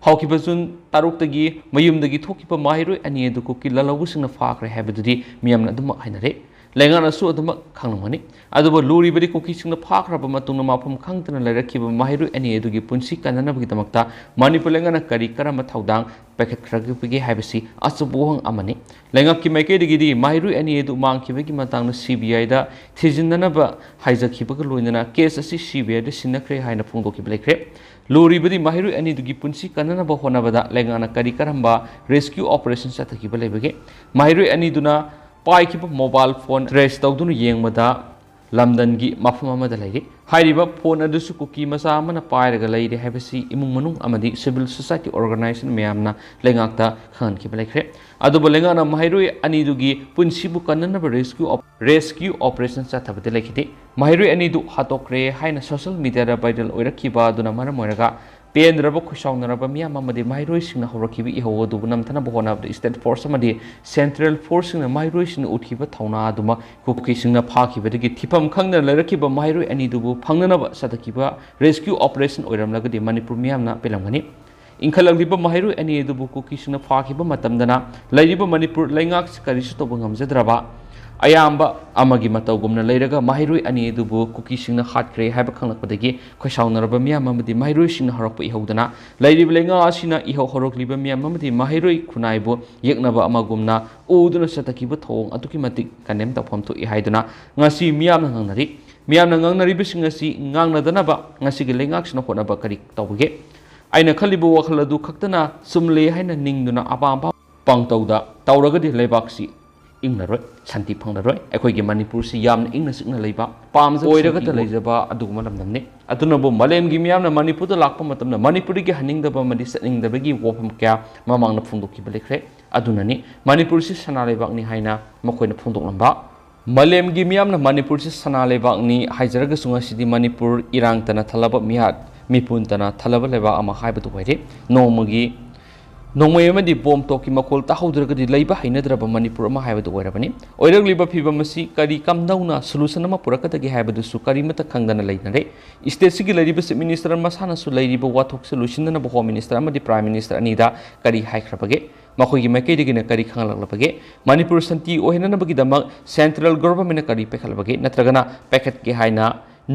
ꯍꯧꯈꯤꯕ ꯖꯨꯟ ꯇꯔꯨꯛꯇꯒꯤ ꯃꯌꯨꯝꯗꯒꯤ ꯊꯣꯛꯈꯤꯕ ꯃꯍꯩꯔꯣꯏ ꯑꯅꯤ ꯑꯗꯨ ꯀꯨꯀꯤ ꯂꯥꯜꯍꯧꯕꯁꯤꯡꯅ ꯐꯥꯈ꯭ꯔꯦ ꯍꯥꯏꯕꯗꯨꯗꯤ ꯃꯤꯌꯥꯝꯅ ꯑꯗꯨꯃꯛ ꯍꯥꯏꯅꯔꯦ꯫ ꯂꯩꯉꯥꯛꯅꯁꯨ ꯑꯗꯨꯃꯛ ꯈꯪꯂꯝꯒꯅꯤ꯫ ꯑꯗꯨꯕꯨ ꯂꯨꯔꯤꯕꯗꯤ ꯀꯨꯀꯤꯁꯤꯡꯅ ꯐꯥꯈ꯭ꯔꯕ ꯃꯇꯨꯡꯗ ꯃꯐꯝ ꯈꯪꯗꯅ ꯂꯩꯔꯛꯈꯤꯕ ꯃꯍꯩꯔꯣꯏ ꯑꯅꯤ ꯑꯗꯨꯒꯤ ꯄꯨꯟꯁꯤ ꯀꯟꯅꯅꯕꯒꯤꯗꯃꯛꯇ ꯃꯅꯤꯄꯨꯔ ꯂꯩꯉꯥꯛꯅ ꯀꯔꯤ ꯀꯔꯝꯕ ꯊꯧꯗꯥꯡ ꯄꯥꯏꯈꯠꯈ꯭ꯔꯒꯦ ꯍꯥꯏꯕꯁꯤ ꯑꯆꯧꯕ ꯋꯥꯍꯪ ꯑꯃꯅꯤ꯫ ꯂꯩꯉꯥꯛꯀꯤ ꯃꯥꯏꯀꯩꯗꯒꯤꯗꯤ ꯃꯍꯩꯔꯣꯏ ꯑꯅꯤ ꯑꯗꯨ ꯃꯥꯡꯈꯤꯕꯒꯤ ꯃꯇꯥꯡꯗ C B I ꯗ ꯊꯤꯖꯤꯟꯅꯅꯕ ꯍꯥꯏꯖꯈꯤꯕꯒ ꯂꯣꯏꯅꯅ case ꯑꯁꯤ C B I ꯗ ꯁꯤꯟꯅꯈ꯭ꯔꯦ ꯍꯥꯏꯅ ꯐꯣꯡꯗꯣꯛꯈꯤꯕ ꯂꯩꯈ꯭ꯔꯦ꯫ ꯂꯨꯔꯤꯕꯗꯤ ꯃꯍꯩꯔꯣꯏ ꯑꯅꯤꯗꯨꯒꯤ ꯄꯨꯟꯁꯤ ꯀꯟꯅꯅꯕ ꯍꯣꯠꯅꯕꯗ ꯂꯩꯉꯥꯛꯅ ꯀꯔꯤ ꯀꯔꯝꯕ rescue operation ꯆꯠꯊꯈꯤꯕ ꯂꯩꯕꯒꯦ? ꯃꯍꯩꯔꯣꯏ ꯑꯅꯤꯗꯨꯅ ꯄꯥꯏꯈꯤꯕ mobile phone trace ꯇꯧꯗꯨꯅ ꯌꯦꯡꯕꯗ ꯂꯝꯗꯝꯒꯤ ꯃꯐꯝ ꯑꯃꯗ ꯂꯩꯔꯤ꯫ ꯍꯥꯏꯔꯤꯕ phone ꯑꯗꯨꯁꯨ ꯀꯨꯀꯤ ꯃꯆꯥ ꯑꯃꯅ ꯄꯥꯏꯔꯒ ꯂꯩꯔꯦ ꯍꯥꯏꯕꯁꯤ ꯏꯃꯨꯡ ꯃꯅꯨꯡ ꯑꯃꯗꯤ civil society organization ꯃꯌꯥꯝꯅ ꯂꯩꯉꯥꯛꯇ ꯈꯪꯍꯟꯈꯤꯕ ꯂꯩꯈ꯭ꯔꯦ꯫ ꯑꯗꯨꯕꯨ ꯂꯩꯉꯥꯛꯅ ꯃꯍꯩꯔꯣꯏ ꯑꯅꯤꯗꯨꯒꯤ ꯄꯨꯟꯁꯤꯕꯨ ꯀꯟꯅꯅꯕ rescue op-, rescue operation ꯆꯠꯊꯕꯗꯤ ꯂꯩꯈꯤꯗꯦ꯫ ꯃꯍꯩꯔꯣꯏ ꯑꯅꯤꯗꯨ ꯍꯥꯠꯇꯣꯛꯈ꯭ꯔꯦ ꯍꯥꯏꯅ social media ꯗ viral ꯑꯣꯏꯔꯛꯈꯤꯕ ꯑꯗꯨꯅ ꯃꯔꯝ ꯑꯣꯏꯔꯒ ꯄꯦꯟꯗ꯭ꯔꯕ, ꯈꯣꯏꯁꯥꯎꯅꯔꯕ ꯃꯤꯌꯥꯝ ꯑꯃꯗꯤ ꯃꯍꯩꯔꯣꯏꯁꯤꯡꯅ ꯍꯧꯔꯛꯈꯤꯕ ꯏꯍꯧ ꯑꯗꯨꯕꯨ ꯅꯝꯊꯅꯕ ꯍꯣꯠꯅꯕꯗ state force ꯑꯃꯗꯤ central force ꯁꯤꯡꯅ ꯃꯍꯩꯔꯣꯏꯁꯤꯡꯅ ꯎꯠꯈꯤꯕ ꯊꯧꯅꯥ ꯑꯗꯨꯃꯛ ꯀꯨꯀꯤꯁꯤꯡꯅ ꯐꯥꯈꯤꯕꯗꯒꯤ ꯊꯤꯐꯝ ꯈꯪꯗꯅ ꯂꯩꯔꯛꯈꯤꯕ ꯃꯍꯩꯔꯣꯏ ꯑꯅꯤꯗꯨꯕꯨ ꯐꯪꯅꯅꯕ ꯆꯠꯊꯈꯤꯕ rescue operation ꯑꯣꯏꯔꯝꯂꯒꯗꯤ ꯃꯅꯤꯄꯨꯔ ꯃꯤꯌꯥꯝꯅ ꯄꯦꯜꯂꯝꯒꯅꯤ꯫ ꯏꯟꯈꯠꯂꯛꯂꯤꯕ ꯃꯍꯩꯔꯣꯏ ꯑꯅꯤ ꯑꯗꯨꯕꯨ ꯀꯨꯀꯤꯁꯤꯡꯅ ꯐꯥꯈꯤꯕ ꯃꯇꯝꯗꯅ ꯂꯩꯔꯤꯕ ꯃꯅꯤꯄꯨꯔ ꯂꯩꯉꯥꯛꯁꯤ ꯀꯔꯤꯁꯨ ꯇꯧꯕ ꯉꯝꯖꯗ꯭ꯔꯕ, ꯑꯌꯥꯝꯕ ꯑꯃꯒꯤ ꯃꯇꯧꯒꯨꯝꯅ ꯂꯩꯔꯒ ꯃꯍꯩꯔꯣꯏ ꯑꯅꯤ ꯑꯗꯨꯕꯨ ꯀꯨꯀꯤꯁꯤꯡꯅ ꯍꯥꯠꯈ꯭ꯔꯦ ꯍꯥꯏꯕ ꯈꯪꯂꯛꯄꯗꯒꯤ ꯈꯣꯏꯁꯥꯎꯅꯔꯕ ꯃꯤꯌꯥꯝ ꯑꯃꯗꯤ ꯃꯍꯩꯔꯣꯏꯁꯤꯡꯅ ꯍꯧꯔꯛꯄ ꯏꯍꯧꯗꯅ ꯂꯩꯔꯤꯕ ꯂꯩꯉꯥꯛ ꯑꯁꯤꯅ ꯏꯍꯧ ꯍꯧꯔꯛꯂꯤꯕ ꯃꯤꯌꯥꯝ ꯑꯃꯗꯤ ꯃꯍꯩꯔꯣꯏ ꯈꯨꯟꯅꯥꯏꯕꯨ ꯌꯦꯛꯅꯕ ꯑꯃꯒꯨꯝꯅ ꯎꯗꯨꯅ ꯆꯠꯊꯈꯤꯕ ꯊꯧꯑꯣꯡ ꯑꯗꯨꯛꯀꯤ ꯃꯇꯤꯛ condemn ꯇꯧꯐꯝ ꯊꯣꯛꯏ ꯍꯥꯏꯗꯨꯅ ꯉꯁꯤ ꯃꯤꯌꯥꯝꯅ ꯉꯥꯡꯅꯔꯤ꯫ ꯃꯤꯌꯥꯝꯅ ꯉꯥꯡꯅꯔꯤꯕꯁꯤꯡ ꯑꯁꯤ ꯉꯥꯡꯅꯗꯅꯕ ꯉꯁꯤꯒꯤ ꯂꯩꯉꯥꯛꯁꯤꯅ ꯍꯣꯠꯅꯕ ꯀꯔꯤ ꯇꯧꯕꯒꯦ? ꯑꯩꯅ ꯈꯜꯂꯤꯕ ꯋꯥꯈꯜ ꯑꯗꯨ ꯈꯛꯇꯅ ꯆꯨꯝꯂꯦ ꯍꯥꯏꯅ ꯅꯤꯡꯗꯨꯅ ꯑꯄꯥꯝ ꯑꯄꯥꯝꯕ ꯄꯥꯡꯇꯧꯗ ꯇꯧꯔꯒꯗꯤ ꯂꯩꯕꯥꯛꯁꯤ ꯏꯪꯂꯔꯣꯏ, ꯁꯥꯟꯇꯤ ꯐꯪꯂꯔꯣꯏ꯫ ꯑꯩꯈꯣꯏꯒꯤ ꯃꯅꯤꯄꯨꯔꯁꯤ ꯌꯥꯝꯅ ꯏꯪꯅ ꯆꯤꯛꯅ ꯂꯩꯕ, ꯄꯥꯝꯖꯕ ꯑꯣꯏꯔꯒꯇ ꯁꯥꯟꯇꯤꯕꯨ ꯂꯩꯖꯕ ꯑꯗꯨꯒꯨꯝꯕ ꯂꯝꯗꯝꯅꯤ꯫ ꯑꯗꯨꯅꯕꯨ ꯃꯥꯂꯦꯝꯒꯤ ꯃꯤꯌꯥꯝꯅ ꯃꯅꯤꯄꯨꯔꯗ ꯂꯥꯛꯄ ꯃꯇꯝꯗ ꯃꯅꯤꯄꯨꯔꯗꯒꯤ ꯍꯟꯅꯤꯡꯗꯕ ꯑꯃꯗꯤ ꯆꯠꯅꯤꯡꯗꯕꯒꯤ ꯋꯥꯐꯝ ꯀꯌꯥ ꯃꯃꯥꯡꯗ ꯐꯣꯡꯗꯣꯛꯈꯤꯕ ꯂꯩꯈ꯭ꯔꯦ꯫ ꯑꯗꯨꯅꯅꯤ ꯃꯅꯤꯄꯨꯔꯁꯤ ꯁꯅꯥ ꯂꯩꯕꯥꯛꯅꯤ ꯍꯥꯏꯅ ꯃꯈꯣꯏꯅ ꯐꯣꯡꯗꯣꯛꯂꯝꯕ꯫ ꯃꯥꯂꯦꯝꯒꯤ ꯃꯤꯌꯥꯝꯅ ꯃꯅꯤꯄꯨꯔꯁꯤ ꯁꯅꯥ ꯂꯩꯕꯥꯛꯅꯤ ꯍꯥꯏꯖꯔꯒꯁꯨ ꯉꯁꯤꯗꯤ ꯃꯅꯤꯄꯨꯔ ꯏꯔꯥꯡꯇꯅ ꯊꯜꯂꯕ, ꯃꯤꯍꯥꯠ ꯃꯤꯄꯨꯟꯇꯅ ꯊꯜꯂꯕ ꯂꯩꯕꯥꯛ ꯑꯃ ꯍꯥꯏꯕꯗꯨ ꯑꯣꯏꯔꯦ꯫ ꯅꯣꯡꯃꯒꯤ ꯅꯣꯡꯃꯩ ꯑꯃꯗꯤ ꯕꯣꯝ ꯇꯣꯛꯀꯤ ꯃꯈꯣꯜ ꯇꯥꯍꯧꯗ꯭ꯔꯒꯗꯤ ꯂꯩꯕ ꯍꯩꯅꯗ꯭ꯔꯕ ꯃꯅꯤꯄꯨꯔ ꯑꯃ ꯍꯥꯏꯕꯗꯨ ꯑꯣꯏꯔꯕꯅꯤ꯫ ꯑꯣꯏꯔꯛꯂꯤꯕ ꯐꯤꯕꯝ ꯑꯁꯤ ꯀꯔꯤ ꯀꯝꯗꯧꯅ solution ꯑꯃ ꯄꯨꯔꯛꯀꯗꯒꯦ ꯍꯥꯏꯕꯗꯨꯁꯨ ꯀꯔꯤꯃꯠꯇ ꯈꯪꯗꯅ ꯂꯩꯅꯔꯦ꯫ Stateꯁꯤꯒꯤ ꯂꯩꯔꯤꯕ Chief Minister ꯃꯁꯥꯅꯁꯨ ꯂꯩꯔꯤꯕ ꯋꯥꯊꯣꯛꯁꯤ ꯂꯣꯏꯁꯤꯟꯅꯅꯕ Home Minister ꯑꯃꯗꯤ Prime Minister ꯑꯅꯤꯗ ꯀꯔꯤ ꯍꯥꯏꯈ꯭ꯔꯕꯒꯦ? ꯃꯈꯣꯏꯒꯤ ꯃꯥꯏꯀꯩꯗꯒꯤꯅ ꯀꯔꯤ ꯈꯪꯂꯛꯂꯕꯒꯦ? ꯃꯅꯤꯄꯨꯔ ꯁꯥꯟꯇꯤ ꯑꯣꯏꯍꯟꯅꯅꯕꯒꯤꯗꯃꯛ central governmentꯅ ꯀꯔꯤ ꯄꯥꯏꯈꯠꯂꯕꯒꯦ? ꯅꯠꯇ꯭ꯔꯒꯅ ꯄꯥꯏꯈꯠꯀꯦ ꯍꯥꯏꯅ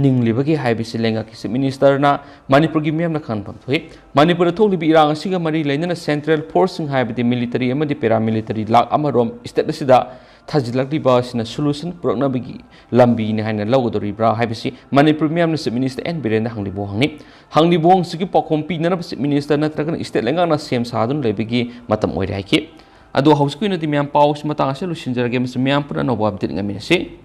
ꯅꯤꯡꯂꯤꯕꯒꯦ ꯍꯥꯏꯕꯁꯤ ꯂꯩꯉꯥꯛꯀꯤ Chief Ministerꯅ ꯃꯅꯤꯄꯨꯔꯒꯤ ꯃꯤꯌꯥꯝꯅ ꯈꯪꯍꯟꯐꯝ ꯊꯣꯛꯏ꯫ ꯃꯅꯤꯄꯨꯔꯗ ꯊꯣꯛꯂꯤꯕ ꯏꯔꯥꯡ ꯑꯁꯤꯒ ꯃꯔꯤ ꯂꯩꯅꯅ central forceꯁꯤꯡ ꯍꯥꯏꯕꯗꯤ military ꯑꯃꯗꯤ paramilitary ꯂꯥꯛ ꯑꯃꯔꯣꯝ state ꯑꯁꯤꯗ ꯊꯥꯖꯤꯜꯂꯛꯂꯤꯕ ꯑꯁꯤꯅ solution ꯄꯨꯔꯛꯅꯕꯒꯤ ꯂꯝꯕꯤꯅꯤ ꯍꯥꯏꯅ ꯂꯧꯒꯗꯧꯔꯤꯕ꯭ꯔꯥ ꯍꯥꯏꯕꯁꯤ ꯃꯅꯤꯄꯨꯔ ꯃꯤꯌꯥꯝꯅ Chief Minister ꯑꯦꯟ ꯕꯤꯔꯦꯟꯗ ꯍꯪꯂꯤꯕ ꯋꯥꯍꯪꯅꯤ꯫ ꯍꯪꯂꯤꯕ ꯋꯥꯍꯪꯁꯤꯒꯤ ꯄꯥꯎꯈꯨꯝ ꯄꯤꯅꯅꯕ Chief Minister ꯅꯠꯇ꯭ꯔꯒꯅ state ꯂꯩꯉꯥꯛꯅ ꯁꯦꯝ ꯁꯥꯗꯨꯅ ꯂꯩꯕꯒꯤ ꯃꯇꯝ ꯑꯣꯏꯔꯦ ꯍꯥꯏꯈꯤ꯫ ꯑꯗꯣ ꯍꯧꯖꯤꯛꯀꯤ ꯑꯣꯏꯅꯗꯤ ꯃꯌꯥꯝ ꯄꯥꯎꯁꯤ ꯃꯇꯥꯡ ꯑꯁꯤꯗ ꯂꯣꯏꯁꯤꯟꯖꯔꯒꯦ, ꯑꯃꯁꯨꯡ ꯃꯌꯥꯝ ꯄꯨꯟꯅ ꯑꯅꯧꯕ update ꯉꯥꯏꯃꯤꯟꯅꯁꯤ꯫